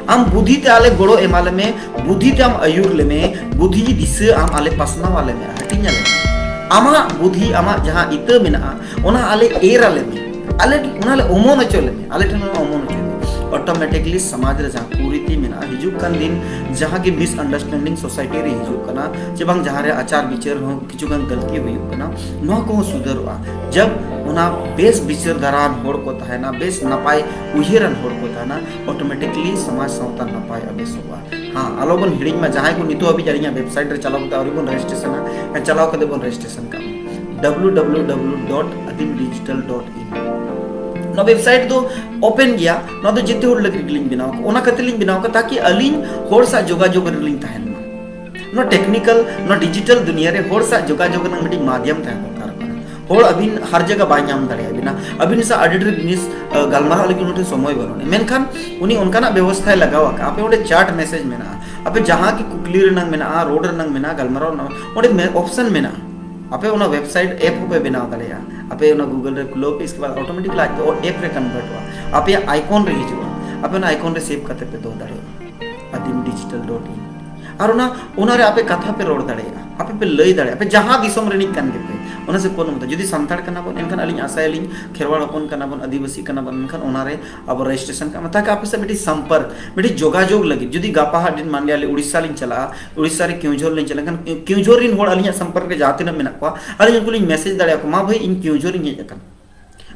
ᱟᱢ ᱵᱩᱫᱷᱤ ᱛᱮ ᱟᱞᱮ ᱜᱚᱲᱚ ᱮᱢᱟᱞᱮ ᱢᱮ, ᱵᱩᱫᱷᱤ ᱛᱮ ᱟᱢ ᱟᱹᱭᱩᱨ ᱞᱮᱢᱮ, ᱵᱩᱫᱷᱤ ᱫᱤᱥᱟᱹ ᱟᱢ ᱟᱞᱮ ᱯᱟᱥᱱᱟᱣ ᱟᱞᱮ ᱢᱮ, ᱦᱟᱹᱴᱤᱧ ᱟᱞᱮ ᱢᱮ᱾ ᱟᱢᱟᱜ ᱵᱩᱫᱷᱤ, ᱟᱢᱟᱜ ᱡᱟᱦᱟᱸ ᱤᱛᱟᱹ ᱢᱮᱱᱟᱜᱼᱟ, ᱚᱱᱟ ᱟᱞᱮ ᱮᱨ ᱟᱞᱮ ᱢᱮ, ᱟᱞᱮ ᱚᱱᱟ ᱞᱮ ᱚᱢᱚᱱ ᱦᱚᱪᱚ ᱞᱮ ᱢᱮ, ᱟᱞᱮ ᱴᱷᱮᱱ ᱚᱱᱟ ᱚᱢᱚᱱ ᱦᱚᱪᱚ ᱞᱮ ᱢᱮ᱾ ᱚᱴᱳᱢᱮᱴᱤᱠᱞᱤ ᱥᱚᱢᱟᱡᱽ ᱨᱮ ᱡᱟᱦᱟᱸ ᱠᱩᱨᱤᱛᱤ ᱢᱮᱱᱟᱜᱼᱟ, ᱦᱤᱡᱩᱜ ᱠᱟᱱ ᱫᱤᱱ ᱡᱟᱦᱟᱸ ᱜᱮ ᱢᱤᱥᱟᱱᱰᱟᱨᱥᱴᱮᱱᱰᱤᱝ ᱥᱳᱥᱟᱭᱴᱤ ᱨᱮ ᱦᱤᱡᱩᱜ ᱠᱟᱱᱟ, ᱪᱮ ᱵᱟᱝ ᱡᱟᱦᱟᱸ ᱨᱮ ᱟᱪᱟᱨ ᱵᱤᱪᱟᱹᱨ ᱦᱚᱸ ᱠᱤᱪᱷᱩ ᱜᱟᱱ ᱜᱟᱹᱞᱛᱤ ᱦᱩᱭᱩᱜ ᱠᱟᱱᱟ, ᱱᱚᱣᱟ ᱠᱚᱦᱚᱸ ᱥᱩᱫᱷᱟᱹᱨᱚᱜᱼᱟ᱾ ᱡᱟᱵ ᱚᱱᱟ ᱵᱮᱥ ᱵᱤᱪᱟᱹᱨ ᱫᱷᱟᱨᱟᱱ ᱦᱚᱲ ᱠᱚ ᱛᱟᱦᱮᱱᱟ, ᱵᱮᱥ ᱱᱟᱯᱟᱭ ᱩᱭᱦᱟᱹᱨᱟᱱ ᱦᱚᱲ ᱠᱚ ᱛᱟᱦᱮᱱᱟ, ᱚᱴᱳᱢᱮᱴᱤᱠᱞᱤ ᱥᱚᱢᱟᱡᱽ ᱥᱟᱶᱛᱟ ᱱᱟᱯᱟᱭ ᱟᱨ ᱵᱮᱥᱚᱜᱼᱟ᱾ ᱦᱮᱸ, ᱟᱞᱚ ᱵᱚᱱ ᱦᱤᱲᱤᱧ ᱢᱟ, ᱡᱟᱦᱟᱸᱭ ᱠᱚ ᱱᱤᱛᱚᱜ ᱦᱟᱹᱵᱤᱡ ᱟᱹᱞᱤᱧᱟᱜ ᱣᱮᱵᱥᱟᱭᱤᱴ ᱨᱮ ᱪᱟᱞᱟᱣ ᱠᱟᱛᱮ ᱟᱹᱣᱨᱤ ᱵᱚᱱ ᱨᱮᱡᱤᱥᱴᱨᱮᱥᱚᱱᱟ, ᱦᱮᱸ, ᱪᱟᱞᱟᱣ ᱠᱟᱛᱮ ᱵᱚᱱ ᱨᱮᱡᱤᱥᱴᱨᱮᱥᱚᱱ ᱠᱟᱜ ᱢᱟ, W W W dot Adim digital dot in. ᱱᱚᱣᱟ ᱣᱮᱵᱥᱟᱭᱤᱴ ᱫᱚ ᱳᱯᱮᱱ ᱜᱮᱭᱟ, ᱱᱚᱣᱟ ᱫᱚ ᱡᱮᱛᱮ ᱦᱚᱲ ᱞᱟᱹᱜᱤᱫ ᱜᱮᱞᱤᱧ ᱵᱮᱱᱟᱣ ᱠᱟᱜᱼᱟ᱾ ᱚᱱᱟ ᱠᱷᱟᱹᱛᱤᱨ ᱞᱤᱧ ᱵᱮᱱᱟᱣ ᱠᱟᱜᱼᱟ, ᱛᱟᱠᱤ ᱟᱹᱞᱤᱧ ᱦᱚᱲ ᱥᱟᱶ ᱡᱳᱜᱟᱡᱳᱜᱽ ᱨᱮᱞᱤᱧ ᱛᱟᱦᱮᱱ ᱢᱟ᱾ ᱱᱚᱣᱟ ᱴᱮᱠᱱᱤᱠᱟᱞ, ᱱᱚᱣᱟ ᱰᱤᱡᱤᱴᱟᱞ ᱫᱩᱱᱤᱭᱟᱹ ᱨᱮ ᱦᱚᱲ ᱥᱟᱶ ᱡᱳᱜᱟᱡᱳᱜᱽ ᱨᱮᱱᱟᱜ ᱢᱤᱫᱴᱤᱡ ᱢᱟᱫᱷᱭᱚᱢ ᱛᱟᱦᱮᱸ ᱫᱚᱨᱠᱟᱨ ᱠᱟᱱᱟ᱾ ᱦᱚᱲ ᱟᱹᱵᱤᱱ ᱦᱟᱨ ᱡᱟᱭᱜᱟ ᱵᱟᱭ ᱧᱟᱢ ᱫᱟᱲᱮᱭᱟᱵᱤᱱᱟ, ᱟᱹᱵᱤᱱ ᱥᱟᱶ ᱟᱹᱰᱤ ᱰᱷᱮᱨ ᱡᱤᱱᱤᱥ, ᱟ, ᱜᱟᱞᱢᱟᱨᱟᱣ ᱞᱟᱹᱜᱤᱫ ᱩᱱᱤ ᱴᱷᱮᱱ ᱥᱚᱢᱚᱭ ᱵᱟᱹᱱᱩᱜᱼᱟ᱾ ᱢᱮᱱᱠᱷᱟᱱ ᱩᱱᱤ ᱚᱱᱠᱟᱱᱟᱜ ᱵᱮᱵᱚᱥᱛᱷᱟᱭ ᱞᱟᱜᱟᱣ ᱟᱠᱟᱫᱼᱟ, ᱟᱯᱮ ᱚᱸᱰᱮ ᱪᱟᱴ ᱢᱮᱥᱮᱡᱽ ᱢᱮᱱᱟᱜᱼᱟ, ᱟᱯᱮ ᱡᱟᱦᱟᱸ ᱜᱮ ᱠᱩᱠᱞᱤ ᱨᱮᱱᱟᱜ ᱢᱮᱱᱟᱜᱼᱟ, ᱨᱚᱲ ᱨᱮᱱᱟᱜ ᱢᱮᱱᱟᱜᱼᱟ, ᱜᱟᱞᱢᱟᱨᱟᱣ ᱨᱮᱱᱟᱜ ᱚᱸᱰᱮ ᱢᱮ-, ᱚᱯᱥᱚᱱ ᱢᱮᱱᱟᱜᱼᱟ᱾ ᱟᱯᱮ ᱚᱱᱟ ᱣᱮᱵᱥᱟᱭᱤᱴ ᱮᱯ ᱦᱚᱸᱯᱮ ᱵᱮᱱᱟᱣ ᱫᱟᱲᱮᱭᱟᱜᱼᱟ᱾ ᱟᱯᱮ ᱚᱱᱟ ᱜᱩᱜᱚᱞ ᱨᱮ ᱠᱷᱩᱞᱟᱹᱣ ᱯᱮ, ᱤᱥᱠᱮ ᱵᱟᱫ ᱚᱴᱳᱢᱮᱴᱤᱠ ᱟᱡ ᱫᱚ ᱮᱯ ᱨᱮ ᱠᱚᱱᱵᱷᱟᱨᱴᱚᱜᱼᱟ, ᱟᱯᱮᱭᱟᱜ ᱟᱭᱠᱚᱱ ᱨᱮ ᱦᱤᱡᱩᱜᱼᱟ, ᱟᱯᱮ ᱚᱱᱟ ᱟᱭᱠᱚᱱ ᱨᱮ ᱥᱮᱵᱷ ᱠᱟᱛᱮ ᱯᱮ ᱫᱚᱦᱚ ᱫᱟᱲᱮᱭᱟᱜᱼᱟ᱾ ᱟᱫᱤᱢ ᱰᱤᱡᱤᱴᱟᱞ ᱰᱚᱴ ᱤᱱ᱾ ᱟᱨ ᱚᱱᱟ ᱚᱱᱟᱨᱮ ᱟᱯᱮ ᱠᱟᱛᱷᱟ ᱯᱮ ᱨᱚᱲ ᱫᱟᱲᱮᱭᱟᱜᱼᱟ, ᱟᱯᱮ ᱯᱮ ᱞᱟᱹᱭ ᱫᱟᱲᱮᱭᱟᱜᱼᱟ, ᱟᱯᱮ ᱡᱟᱦᱟᱸ ᱫᱤᱥᱚᱢ ᱨᱤᱱᱤᱡ ᱠᱟᱱ ᱜᱮᱯᱮ᱾ ᱚᱱᱟ ᱥᱮ ᱠᱳᱱᱳ ᱢᱩᱫᱽᱫᱟ, ᱡᱩᱫᱤ ᱥᱟᱱᱛᱟᱲ ᱠᱟᱱᱟ ᱵᱚᱱ, ᱮᱱᱠᱷᱟᱱ ᱟᱹᱞᱤᱧ ᱟᱥᱟᱭᱟᱞᱤᱧ ᱠᱷᱮᱨᱣᱟᱲ ᱦᱚᱯᱚᱱ ᱠᱟᱱᱟ ᱵᱚᱱ, ᱟᱹᱫᱤᱵᱟᱹᱥᱤ ᱠᱟᱱᱟ ᱵᱚᱱ, ᱮᱱᱠᱷᱟᱱ ᱚᱱᱟᱨᱮ ᱟᱵᱚ ᱨᱮᱡᱤᱥᱴᱨᱮᱥᱚᱱ ᱠᱟᱜ ᱢᱟ, ᱛᱟᱠᱤ ᱟᱯᱮ ᱥᱟᱶ ᱢᱤᱫᱴᱤᱡ ᱥᱚᱢᱯᱚᱨᱠ, ᱢᱤᱫᱴᱤᱡ ᱡᱳᱜᱟᱡᱳᱜᱽ ᱞᱟᱹᱜᱤᱫ᱾ ᱡᱩᱫᱤ ᱜᱟᱯᱟ ᱦᱟᱸᱜ ᱫᱤᱱ ᱢᱟᱱ ᱞᱤᱭᱟ ᱟᱞᱮ ᱩᱲᱤᱥᱥᱟ ᱞᱤᱧ ᱪᱟᱞᱟᱜᱼᱟ, ᱩᱲᱤᱥᱥᱟ ᱨᱮ ᱠᱮᱣᱡᱷᱳᱨ ᱞᱤᱧ ᱪᱟᱞᱟᱜᱼᱟ, ᱮᱱᱠᱷᱟᱱ ᱠᱮᱣᱡᱷᱳᱨ ᱨᱤᱱ ᱦᱚᱲ ᱟᱹᱞᱤᱧᱟᱜ ᱥᱚᱢᱯᱚᱨᱠ ᱨᱮ ᱡᱟᱦᱟᱸ ᱛᱤᱱᱟᱹᱜ ᱢᱮᱱᱟᱜ ᱠᱚᱣᱟ, ᱟᱹᱞᱤᱧ ᱩᱱᱠᱩ ᱞᱤᱧ ᱢᱮᱥᱮᱡᱽ ᱫᱟᱲᱮᱭᱟᱠᱚ, "ᱢᱟ ᱵᱷᱟᱹᱭ, ᱤᱧ ᱠᱮᱣᱡᱷᱳᱨ ᱤᱧ ᱦᱮᱡ ᱟᱠᱟᱱᱟ,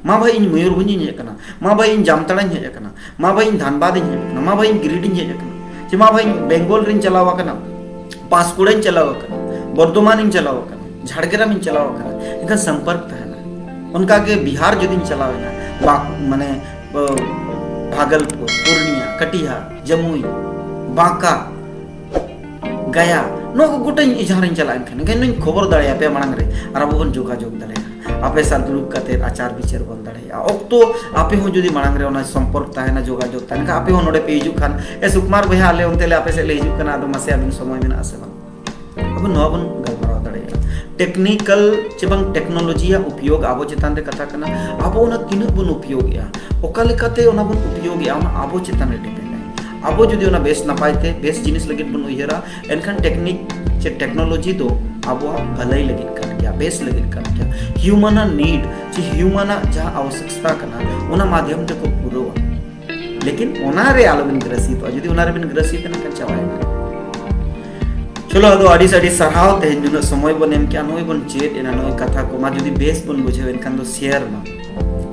ᱢᱟ ᱵᱷᱟᱹᱭ, ᱤᱧ ᱢᱚᱭᱩᱨᱵᱷᱚᱸᱡᱽ ᱤᱧ ᱦᱮᱡ ᱟᱠᱟᱱᱟ, ᱢᱟ ᱵᱷᱟᱹᱭ, ᱤᱧ ᱡᱟᱢᱛᱟᱲᱟᱧ ᱦᱮᱡ ᱟᱠᱟᱱᱟ, ᱢᱟ ᱵᱷᱟᱹᱭ, ᱤᱧ ᱫᱷᱟᱱᱵᱟᱫᱽ ᱤᱧ ᱦᱮᱡ ᱟᱠᱟᱱᱟ, ᱢᱟ ᱵᱷᱟᱹᱭ, ᱤᱧ ᱜᱤᱨᱤᱰᱤᱧ ᱦᱮᱡ ᱟᱠᱟᱱᱟ, ᱪᱮ ᱢᱟ ᱵᱷᱟᱹᱭ, ᱤᱧ ᱵᱮᱝᱜᱚᱞ ᱨᱤᱧ ᱪᱟᱞᱟᱣ ᱟᱠᱟᱱᱟ, ᱯᱟᱸᱥᱠᱩᱲᱟᱧ ᱪᱟᱞᱟᱣ ᱟᱠᱟᱱᱟ, ᱵᱚᱨᱫᱷᱚᱢᱟᱱᱤᱧ ᱪᱟᱞᱟᱣ ᱟᱠᱟᱱᱟ, ᱡᱷᱟᱲᱜᱨᱟᱢᱤᱧ ᱪᱟᱞᱟᱣ ᱟᱠᱟᱱᱟ", ᱮᱱᱠᱷᱟᱱ ᱥᱚᱢᱯᱚᱨᱠ ᱛᱟᱦᱮᱱᱟ᱾ ᱚᱱᱠᱟᱜᱮ ᱵᱤᱦᱟᱨ ᱡᱩᱫᱤᱧ ᱪᱟᱞᱟᱣ ᱮᱱᱟ, ᱵᱟ-, ᱢᱟᱱᱮ, ᱚ, ᱵᱷᱟᱜᱚᱞᱯᱩᱨ, ᱯᱩᱨᱱᱤᱭᱟ, ᱠᱟᱴᱤᱦᱟᱨ, ᱡᱟᱢᱩᱭ, ᱵᱟᱸᱠᱟ, ᱜᱟᱭᱟ, ᱱᱚᱣᱟ ᱠᱚ ᱜᱚᱴᱟᱧ, ᱡᱟᱦᱟᱸ ᱨᱤᱧ ᱪᱟᱞᱟᱜ, ᱮᱱᱠᱷᱟᱱ, ᱮᱱᱠᱷᱟᱱ ᱤᱧ ᱠᱷᱚᱵᱚᱨ ᱫᱟᱲᱮᱭᱟᱯᱮᱭᱟ ᱢᱟᱲᱟᱝ ᱨᱮ, ᱟᱨ ᱟᱵᱚ ᱵᱚᱱ ᱡᱳᱜᱟᱡᱳᱜᱽ ᱫᱟᱲᱮᱭᱟᱜᱼᱟ᱾ ᱟᱯᱮ ᱥᱟᱶ ᱫᱩᱲᱩᱵ ᱠᱟᱛᱮ ᱟᱪᱟᱨ ᱵᱤᱪᱟᱹᱨ ᱵᱚᱱ ᱫᱟᱲᱮᱭᱟᱜᱼᱟ᱾ ᱚᱠᱛᱚ ᱟᱯᱮ ᱦᱚᱸ ᱡᱩᱫᱤ ᱢᱟᱲᱟᱝ ᱨᱮ ᱚᱱᱟ ᱥᱚᱢᱯᱚᱨᱠ ᱛᱟᱦᱮᱱᱟ, ᱡᱳᱜᱟᱡᱳᱜᱽ ᱛᱟᱦᱮᱱᱟ, ᱮᱱᱠᱷᱟᱱ ᱟᱯᱮ ᱦᱚᱸ ᱱᱚᱰᱮ ᱯᱮ ᱦᱤᱡᱩᱜ ᱠᱷᱟᱱ, "ᱮ ᱥᱩᱠᱩᱢᱟᱨ ᱵᱚᱭᱦᱟ, ᱟᱞᱮ ᱚᱱᱛᱮ ᱞᱮ ᱟᱯᱮ ᱥᱮᱫ ᱞᱮ ᱦᱤᱡᱩᱜ ᱠᱟᱱᱟ, ᱟᱫᱚ ᱢᱟᱥᱮ ᱟᱹᱵᱤᱱ ᱥᱚᱢᱚᱭ ᱢᱮᱱᱟᱜᱼᱟ ᱥᱮ ᱵᱟᱝ?" ᱟᱵᱚ ᱱᱚᱣᱟ ᱵᱚᱱ ᱜᱟᱞᱢᱟᱨᱟᱣ ᱫᱟᱲᱮᱭᱟᱜᱼᱟ᱾ ᱴᱮᱠᱱᱤᱠᱟᱞ ᱪᱮ ᱵᱟᱝ ᱴᱮᱠᱱᱳᱞᱚᱡᱤᱭᱟᱜ ᱩᱯᱭᱳᱜᱽ ᱟᱵᱚ ᱪᱮᱛᱟᱱ ᱨᱮ ᱠᱟᱛᱷᱟ ᱠᱟᱱᱟ, ᱟᱵᱚ ᱚᱱᱟ ᱛᱤᱱᱟᱹᱜ ᱵᱚᱱ ᱩᱯᱭᱳᱜᱮᱜᱼᱟ, ᱚᱠᱟ ᱞᱮᱠᱟᱛᱮ ᱚᱱᱟ ᱵᱚᱱ ᱩᱯᱭᱳᱜᱮᱜᱼᱟ, ᱚᱱᱟ ᱟᱵᱚ ᱪᱮᱛᱟᱱ ᱨᱮ ᱰᱤᱯᱮᱱᱰ ᱟᱭ᱾ ᱟᱵᱚ ᱡᱩᱫᱤ ᱚᱱᱟ ᱵᱮᱥ ᱱᱟᱯᱟᱭ ᱛᱮ ᱵᱮᱥ ᱡᱤᱱᱤᱥ ᱞᱟᱹᱜᱤᱫ ᱵᱚᱱ ᱩᱭᱦᱟᱹᱨᱟ, ᱮᱱᱠᱷᱟᱱ ᱴᱮᱠᱱᱤᱠ ᱪᱮ ᱴᱮᱠᱱᱳᱞᱚᱡᱤ ᱫᱚ ᱟᱵᱚᱣᱟᱜ ᱵᱷᱟᱹᱞᱟᱹᱭ ᱞᱟᱹᱜᱤᱫ ᱠᱟᱱ ᱜᱮᱭᱟ, ᱵᱮᱥ ᱞᱟᱹᱜᱤᱫ ᱠᱟᱱ ᱜᱮᱭᱟ᱾ ᱦᱤᱭᱩᱢᱟᱱᱟᱜ ᱱᱤᱰ ᱪᱮ ᱦᱤᱭᱩᱢᱟᱱᱟᱜ ᱡᱟᱦᱟᱸ ᱟᱵᱚᱥᱭᱚᱠᱛᱟ ᱠᱟᱱᱟ, ᱚᱱᱟ ᱢᱟᱫᱷᱭᱚᱢ ᱛᱮᱠᱚ ᱯᱩᱨᱟᱹᱣᱟ᱾ ᱞᱮᱠᱤᱱ ᱚᱱᱟ ᱨᱮ ᱟᱞᱚᱵᱤᱱ ᱜᱨᱟᱥᱤᱛᱚᱜᱼᱟ᱾ ᱡᱩᱫᱤ ᱚᱱᱟ ᱨᱮᱵᱤᱱ ᱜᱨᱟᱥᱤᱛ ᱮᱱᱠᱷᱟᱱ ᱪᱟᱵᱟᱭᱮᱱᱟ᱾ ᱪᱚᱞᱚ, ᱟᱫᱚ ᱟᱹᱰᱤ ᱟᱹᱰᱤ ᱥᱟᱨᱦᱟᱣ, ᱛᱮᱦᱮᱧ ᱱᱩᱱᱟᱹᱜ ᱥᱚᱢᱚᱭ ᱵᱚᱱ ᱮᱢ ᱠᱮᱜᱼᱟ, ᱱᱚᱜᱼᱚᱭ ᱵᱚᱱ ᱪᱮᱫ ᱮᱱᱟ, ᱱᱚᱜᱼᱚᱭ ᱠᱟᱛᱷᱟ ᱠᱚ ᱢᱟ ᱡᱩᱫᱤ ᱵᱮᱥ ᱵᱚᱱ ᱵᱩᱡᱷᱟᱹᱣ ᱮᱱᱠᱷᱟᱱ ᱫᱚ ᱥᱮᱭᱟᱨ ᱢᱟ,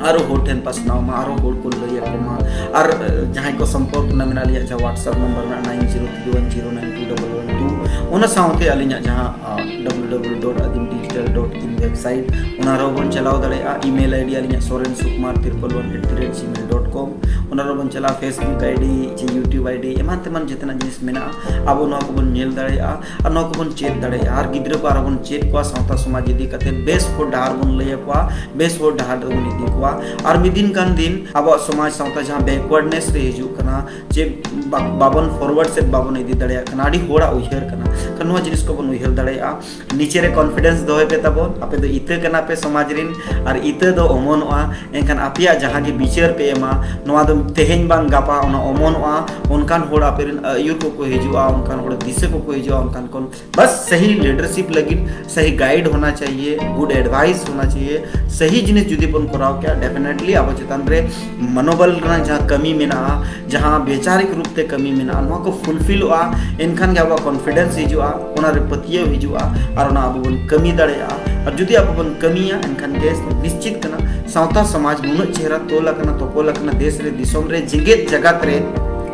ᱟᱨᱚ ᱦᱚᱲ ᱴᱷᱮᱱ ᱯᱟᱥᱱᱟᱣ ᱢᱟ, ᱟᱨᱚ ᱦᱚᱲ ᱠᱚ ᱞᱟᱹᱭ ᱟᱠᱚ ᱢᱟ᱾ ᱟᱨ, ᱮ, ᱡᱟᱦᱟᱸᱭ ᱠᱚ ᱥᱚᱢᱯᱚᱨᱠ ᱨᱮᱱᱟᱜ ᱢᱮᱱᱟᱜ ᱞᱤᱧᱟ, ᱡᱟᱦᱟᱸ WhatsApp ᱱᱟᱢᱵᱟᱨ ᱢᱮᱱᱟᱜᱼᱟ nine zero three one zero nine two double one two, ᱚᱱᱟ ᱥᱟᱶᱛᱮ ᱟᱹᱞᱤᱧᱟᱜ ᱡᱟᱦᱟᱸ, ᱟ, www dot adim digital dot in website, ᱚᱱᱟ ᱨᱮᱦᱚᱸ ᱵᱚᱱ ᱪᱟᱞᱟᱣ ᱫᱟᱲᱮᱭᱟᱜᱼᱟ᱾ email ID ᱟᱹᱞᱤᱧᱟᱜ soren sukmar triple one at the rate gmail dot com, ᱚᱱᱟ ᱨᱮᱦᱚᱸ ᱵᱚᱱ ᱪᱟᱞᱟᱜᱼᱟ᱾ Facebook ID ᱪᱮ YouTube ID, ᱮᱢᱟᱱ ᱛᱮᱢᱟᱱ ᱡᱮᱛᱮᱱᱟᱜ ᱡᱤᱱᱤᱥ ᱢᱮᱱᱟᱜᱼᱟ, ᱟᱵᱚ ᱱᱚᱣᱟ ᱠᱚᱵᱚᱱ ᱧᱮᱞ ᱫᱟᱲᱮᱭᱟᱜᱼᱟ ᱟᱨ ᱱᱚᱣᱟ ᱠᱚᱵᱚᱱ ᱪᱮᱫ ᱫᱟᱲᱮᱭᱟᱜᱼᱟ᱾ ᱟᱨ ᱜᱤᱫᱽᱨᱟᱹ ᱠᱚ ᱟᱨᱦᱚᱸ ᱵᱚᱱ ᱪᱮᱫ ᱠᱚᱣᱟ, ᱥᱟᱶᱛᱟ ᱥᱚᱢᱟᱡᱽ ᱤᱫᱤ ᱠᱟᱛᱮ ᱵᱮᱥ ᱦᱚᱨ ᱰᱟᱦᱟᱨ ᱵᱚᱱ ᱞᱟᱹᱭ ᱟᱠᱚᱣᱟ, ᱵᱮᱥ ᱦᱚᱨ ᱰᱟᱦᱟᱨ ᱨᱮᱵᱚᱱ ᱤᱫᱤ ᱠᱚᱣᱟ᱾ ᱟᱨ ᱢᱤᱫ ᱫᱤᱱ ᱠᱟᱱ ᱫᱤᱱ ᱟᱵᱚᱣᱟᱜ ᱥᱚᱢᱟᱡᱽ ᱥᱟᱶᱛᱟ ᱡᱟᱦᱟᱸ backwardness ᱨᱮ ᱦᱤᱡᱩᱜ ᱠᱟᱱᱟ, ᱡᱮ ᱵᱟ-, ᱵᱟᱵᱚᱱ forward ᱥᱮᱫ ᱵᱟᱵᱚᱱ ᱤᱫᱤ ᱫᱟᱲᱮᱭᱟᱜ ᱠᱟᱱᱟ, ᱟᱹᱰᱤ ᱦᱚᱲᱟᱜ ᱩᱭᱦᱟᱹᱨ ᱠᱟᱱᱟ᱾ ᱠᱷᱟᱱ ᱱᱚᱣᱟ ᱡᱤᱱᱤᱥ ᱠᱚᱵᱚᱱ ᱩᱭᱦᱟᱹᱨ ᱫᱟᱲᱮᱭᱟᱜᱼᱟ᱾ ᱱᱤᱡᱮ ᱨᱮ confidence ᱫᱚᱦᱚᱭ ᱯᱮ ᱛᱟᱵᱚᱱ᱾ ᱟᱯᱮ ᱫᱚ ᱤᱛᱟᱹ ᱠᱟᱱᱟ ᱯᱮ ᱥᱚᱢᱟᱡᱽ ᱨᱤᱱ, ᱟᱨ ᱤᱛᱟᱹ ᱫᱚ ᱚᱢᱚᱱᱚᱜᱼᱟ᱾ ᱮᱱᱠᱷᱟᱱ ᱟᱯᱮᱭᱟᱜ ᱡᱟᱦᱟᱸ ᱜᱮ ᱵᱤᱪᱟᱹᱨ ᱯᱮ ᱮᱢᱟ, ᱱᱚᱣᱟ ᱫᱚ ᱛᱮᱦᱮᱧ ᱵᱟᱝ ᱜᱟᱯᱟ ᱚᱱᱟ ᱚᱢᱚᱱᱚᱜᱼᱟ᱾ ᱚᱱᱠᱟᱱ ᱦᱚᱲ ᱟᱯᱮ ᱨᱮᱱ ᱟᱹᱭᱩᱨ ᱠᱚᱠᱚ ᱦᱤᱡᱩᱜᱼᱟ, ᱚᱱᱠᱟᱱ ᱦᱚᱲ ᱫᱤᱥᱟᱹ ᱠᱚᱠᱚ ᱦᱤᱡᱩᱜᱼᱟ, ᱚᱱᱠᱟᱱ ᱠᱚ ᱵᱟᱥ ᱥᱟᱦᱤ ᱞᱤᱰᱟᱨᱥᱤᱯ ᱞᱟᱹᱜᱤᱫ ᱥᱟᱦᱤ ᱜᱟᱭᱤᱰ ᱦᱳᱱᱟ ᱪᱟᱦᱤᱭᱮ, ᱜᱩᱰ ᱮᱰᱵᱷᱟᱭᱤᱥ ᱦᱳᱱᱟ ᱪᱟᱦᱤᱭᱮ᱾ ᱥᱟᱦᱤ ᱡᱤᱱᱤᱥ ᱡᱩᱫᱤ ᱵᱚᱱ ᱠᱚᱨᱟᱣ ᱠᱮᱭᱟ, ᱰᱮᱯᱷᱤᱱᱮᱴᱞᱤ ᱟᱵᱚ ᱪᱮᱛᱟᱱ ᱨᱮ ᱢᱚᱱᱳᱵᱚᱞ ᱨᱮᱱᱟᱜ ᱡᱟᱦᱟᱸ ᱠᱟᱹᱢᱤ ᱢᱮᱱᱟᱜᱼᱟ, ᱡᱟᱦᱟᱸ ᱵᱮᱪᱟᱨᱤᱠ ᱨᱩᱯ ᱛᱮ ᱠᱟᱹᱢᱤ ᱢᱮᱱᱟᱜᱼᱟ, ᱱᱚᱣᱟ ᱠᱚ ᱯᱷᱩᱞᱯᱷᱤᱞᱚᱜᱼᱟ᱾ ᱮᱱᱠᱷᱟᱱ ᱜᱮ ᱟᱵᱚᱣᱟᱜ ᱠᱚᱱᱯᱷᱤᱰᱮᱱᱥ ᱦᱤᱡᱩᱜᱼᱟ, ᱚᱱᱟ ᱨᱮ ᱯᱟᱹᱛᱭᱟᱹᱣ ᱦᱤᱡᱩᱜᱼᱟ, ᱟᱨ ᱚᱱᱟ ᱟᱵᱚ ᱵᱚᱱ ᱠᱟᱹᱢᱤ ᱫᱟᱲᱮᱭᱟᱜᱼᱟ᱾ ᱟᱨ ᱡᱩᱫᱤ ᱟᱵᱚ ᱵᱚᱱ ᱠᱟᱹᱢᱤᱭᱟ, ᱮᱱᱠᱷᱟᱱ ᱜᱮ ᱱᱤᱥᱪᱤᱛ ᱠᱟᱱᱟ, ᱥᱟᱶᱛᱟ ᱥᱚᱢᱟᱡᱽ ᱱᱩᱱᱟᱹᱜ ᱪᱮᱦᱨᱟ ᱛᱚᱞ ᱟᱠᱟᱱᱟ, ᱛᱚᱯᱚᱞ ᱟᱠᱟᱱᱟ, ᱫᱮᱥ ᱨᱮ, ᱫᱤᱥᱚᱢ ᱨᱮ, ᱡᱮᱜᱮᱛ ᱡᱟᱠᱟᱛ ᱨᱮ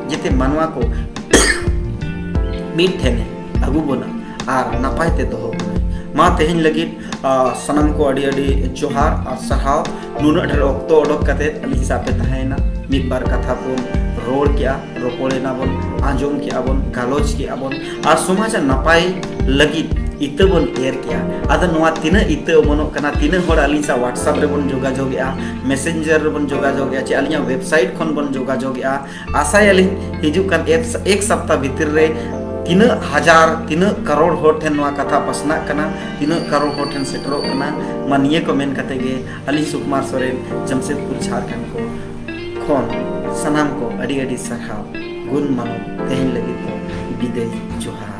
ᱡᱮᱛᱮ ᱢᱟᱱᱣᱟ ᱠᱚ ᱢᱤᱫ ᱴᱷᱮᱱᱮ ᱟᱹᱜᱩ ᱵᱚᱱᱟ ᱟᱨ ᱱᱟᱯᱟᱭ ᱛᱮ ᱫᱚᱦᱚ ᱵᱚᱱᱟ᱾ ᱢᱟ ᱛᱮᱦᱮᱧ ᱞᱟᱹᱜᱤᱫ, ᱟ, ᱥᱟᱱᱟᱢ ᱠᱚ ᱟᱹᱰᱤ ᱟᱹᱰᱤ ᱡᱚᱦᱟᱨ ᱟᱨ ᱥᱟᱨᱦᱟᱣ᱾ ᱱᱩᱱᱟᱹᱜ ᱰᱷᱮᱨ ᱚᱠᱛᱚ ᱚᱰᱚᱠ ᱠᱟᱛᱮ ᱟᱹᱞᱤᱧ ᱥᱟᱶ ᱯᱮ ᱛᱟᱦᱮᱸᱭᱮᱱᱟ, ᱢᱤᱫ ᱵᱟᱨ ᱠᱟᱛᱷᱟ ᱵᱚᱱ ᱨᱚᱲ ᱠᱮᱜᱼᱟ, ᱨᱚᱯᱚᱲ ᱮᱱᱟ ᱵᱚᱱ, ᱟᱸᱡᱚᱢ ᱠᱮᱜᱼᱟ ᱵᱚᱱ, ᱜᱟᱞᱚᱪ ᱠᱮᱜᱼᱟ ᱵᱚᱱ, ᱟᱨ ᱥᱚᱢᱟᱡᱽ ᱟᱜ ᱱᱟᱯᱟᱭ ᱞᱟᱹᱜᱤᱫ ᱤᱛᱟᱹ ᱵᱚᱱ ᱮᱨ ᱠᱮᱜᱼᱟ᱾ ᱟᱫᱚ ᱱᱚᱣᱟ ᱛᱤᱱᱟᱹᱜ ᱤᱛᱟᱹ ᱚᱢᱚᱱᱚᱜ ᱠᱟᱱᱟ, ᱛᱤᱱᱟᱹᱜ ᱦᱚᱲ ᱟᱹᱞᱤᱧ ᱥᱟᱶ WhatsApp ᱨᱮᱵᱚᱱ ᱡᱳᱜᱟᱡᱳᱜ ᱮᱜᱼᱟ, ᱢᱮᱥᱮᱧᱡᱟᱨ ᱨᱮᱵᱚᱱ ᱡᱳᱜᱟᱡᱳᱜ ᱮᱜᱼᱟ, ᱪᱮ ᱟᱹᱞᱤᱧᱟᱜ ᱣᱮᱵᱥᱟᱭᱤᱴ ᱠᱷᱚᱱ ᱵᱚᱱ ᱡᱳᱜᱟᱡᱳᱜ ᱮᱜᱼᱟ, ᱟᱥᱟᱭᱟᱞᱤᱧ ᱦᱤᱡᱩᱜ ᱠᱟᱱ ᱮᱠ, ᱮᱠ ᱥᱟᱯᱛᱟ ᱵᱷᱤᱛᱤᱨ ᱨᱮ ᱛᱤᱱᱟᱹᱜ ᱦᱟᱡᱟᱨ, ᱛᱤᱱᱟᱹᱜ ᱠᱟᱨᱳᱲ ᱦᱚᱲ ᱴᱷᱮᱱ ᱱᱚᱣᱟ ᱠᱟᱛᱷᱟ ᱯᱟᱥᱱᱟᱜ ᱠᱟᱱᱟ, ᱛᱤᱱᱟᱹᱜ ᱠᱟᱨᱳᱲ ᱦᱚᱲ ᱴᱷᱮᱱ ᱥᱮᱴᱮᱨᱚᱜ ᱠᱟᱱᱟ, ᱢᱟ ᱱᱤᱭᱟᱹ ᱠᱚ ᱢᱮᱱ ᱠᱟᱛᱮ ᱜᱮ ᱟᱹᱞᱤᱧ ᱥᱩᱠᱩᱢᱟᱨ ᱥᱚᱨᱮᱱ, ᱡᱟᱢᱥᱮᱫᱽᱯᱩᱨ, ᱡᱷᱟᱲᱠᱷᱚᱸᱰ ᱠᱚ ᱠᱷᱚᱱ ᱥᱟᱱᱟᱢ ᱠᱚ ᱟᱹᱰᱤ ᱟᱹᱰᱤ ᱥᱟᱨᱦᱟᱣ, ᱜᱩᱱ ᱢᱟᱱᱚᱛ, ᱛᱮᱦᱮᱧ ᱞᱟᱹᱜᱤᱫ ᱫᱚ ᱵᱤᱫᱟᱹᱭ, ᱡᱚᱦᱟᱨ᱾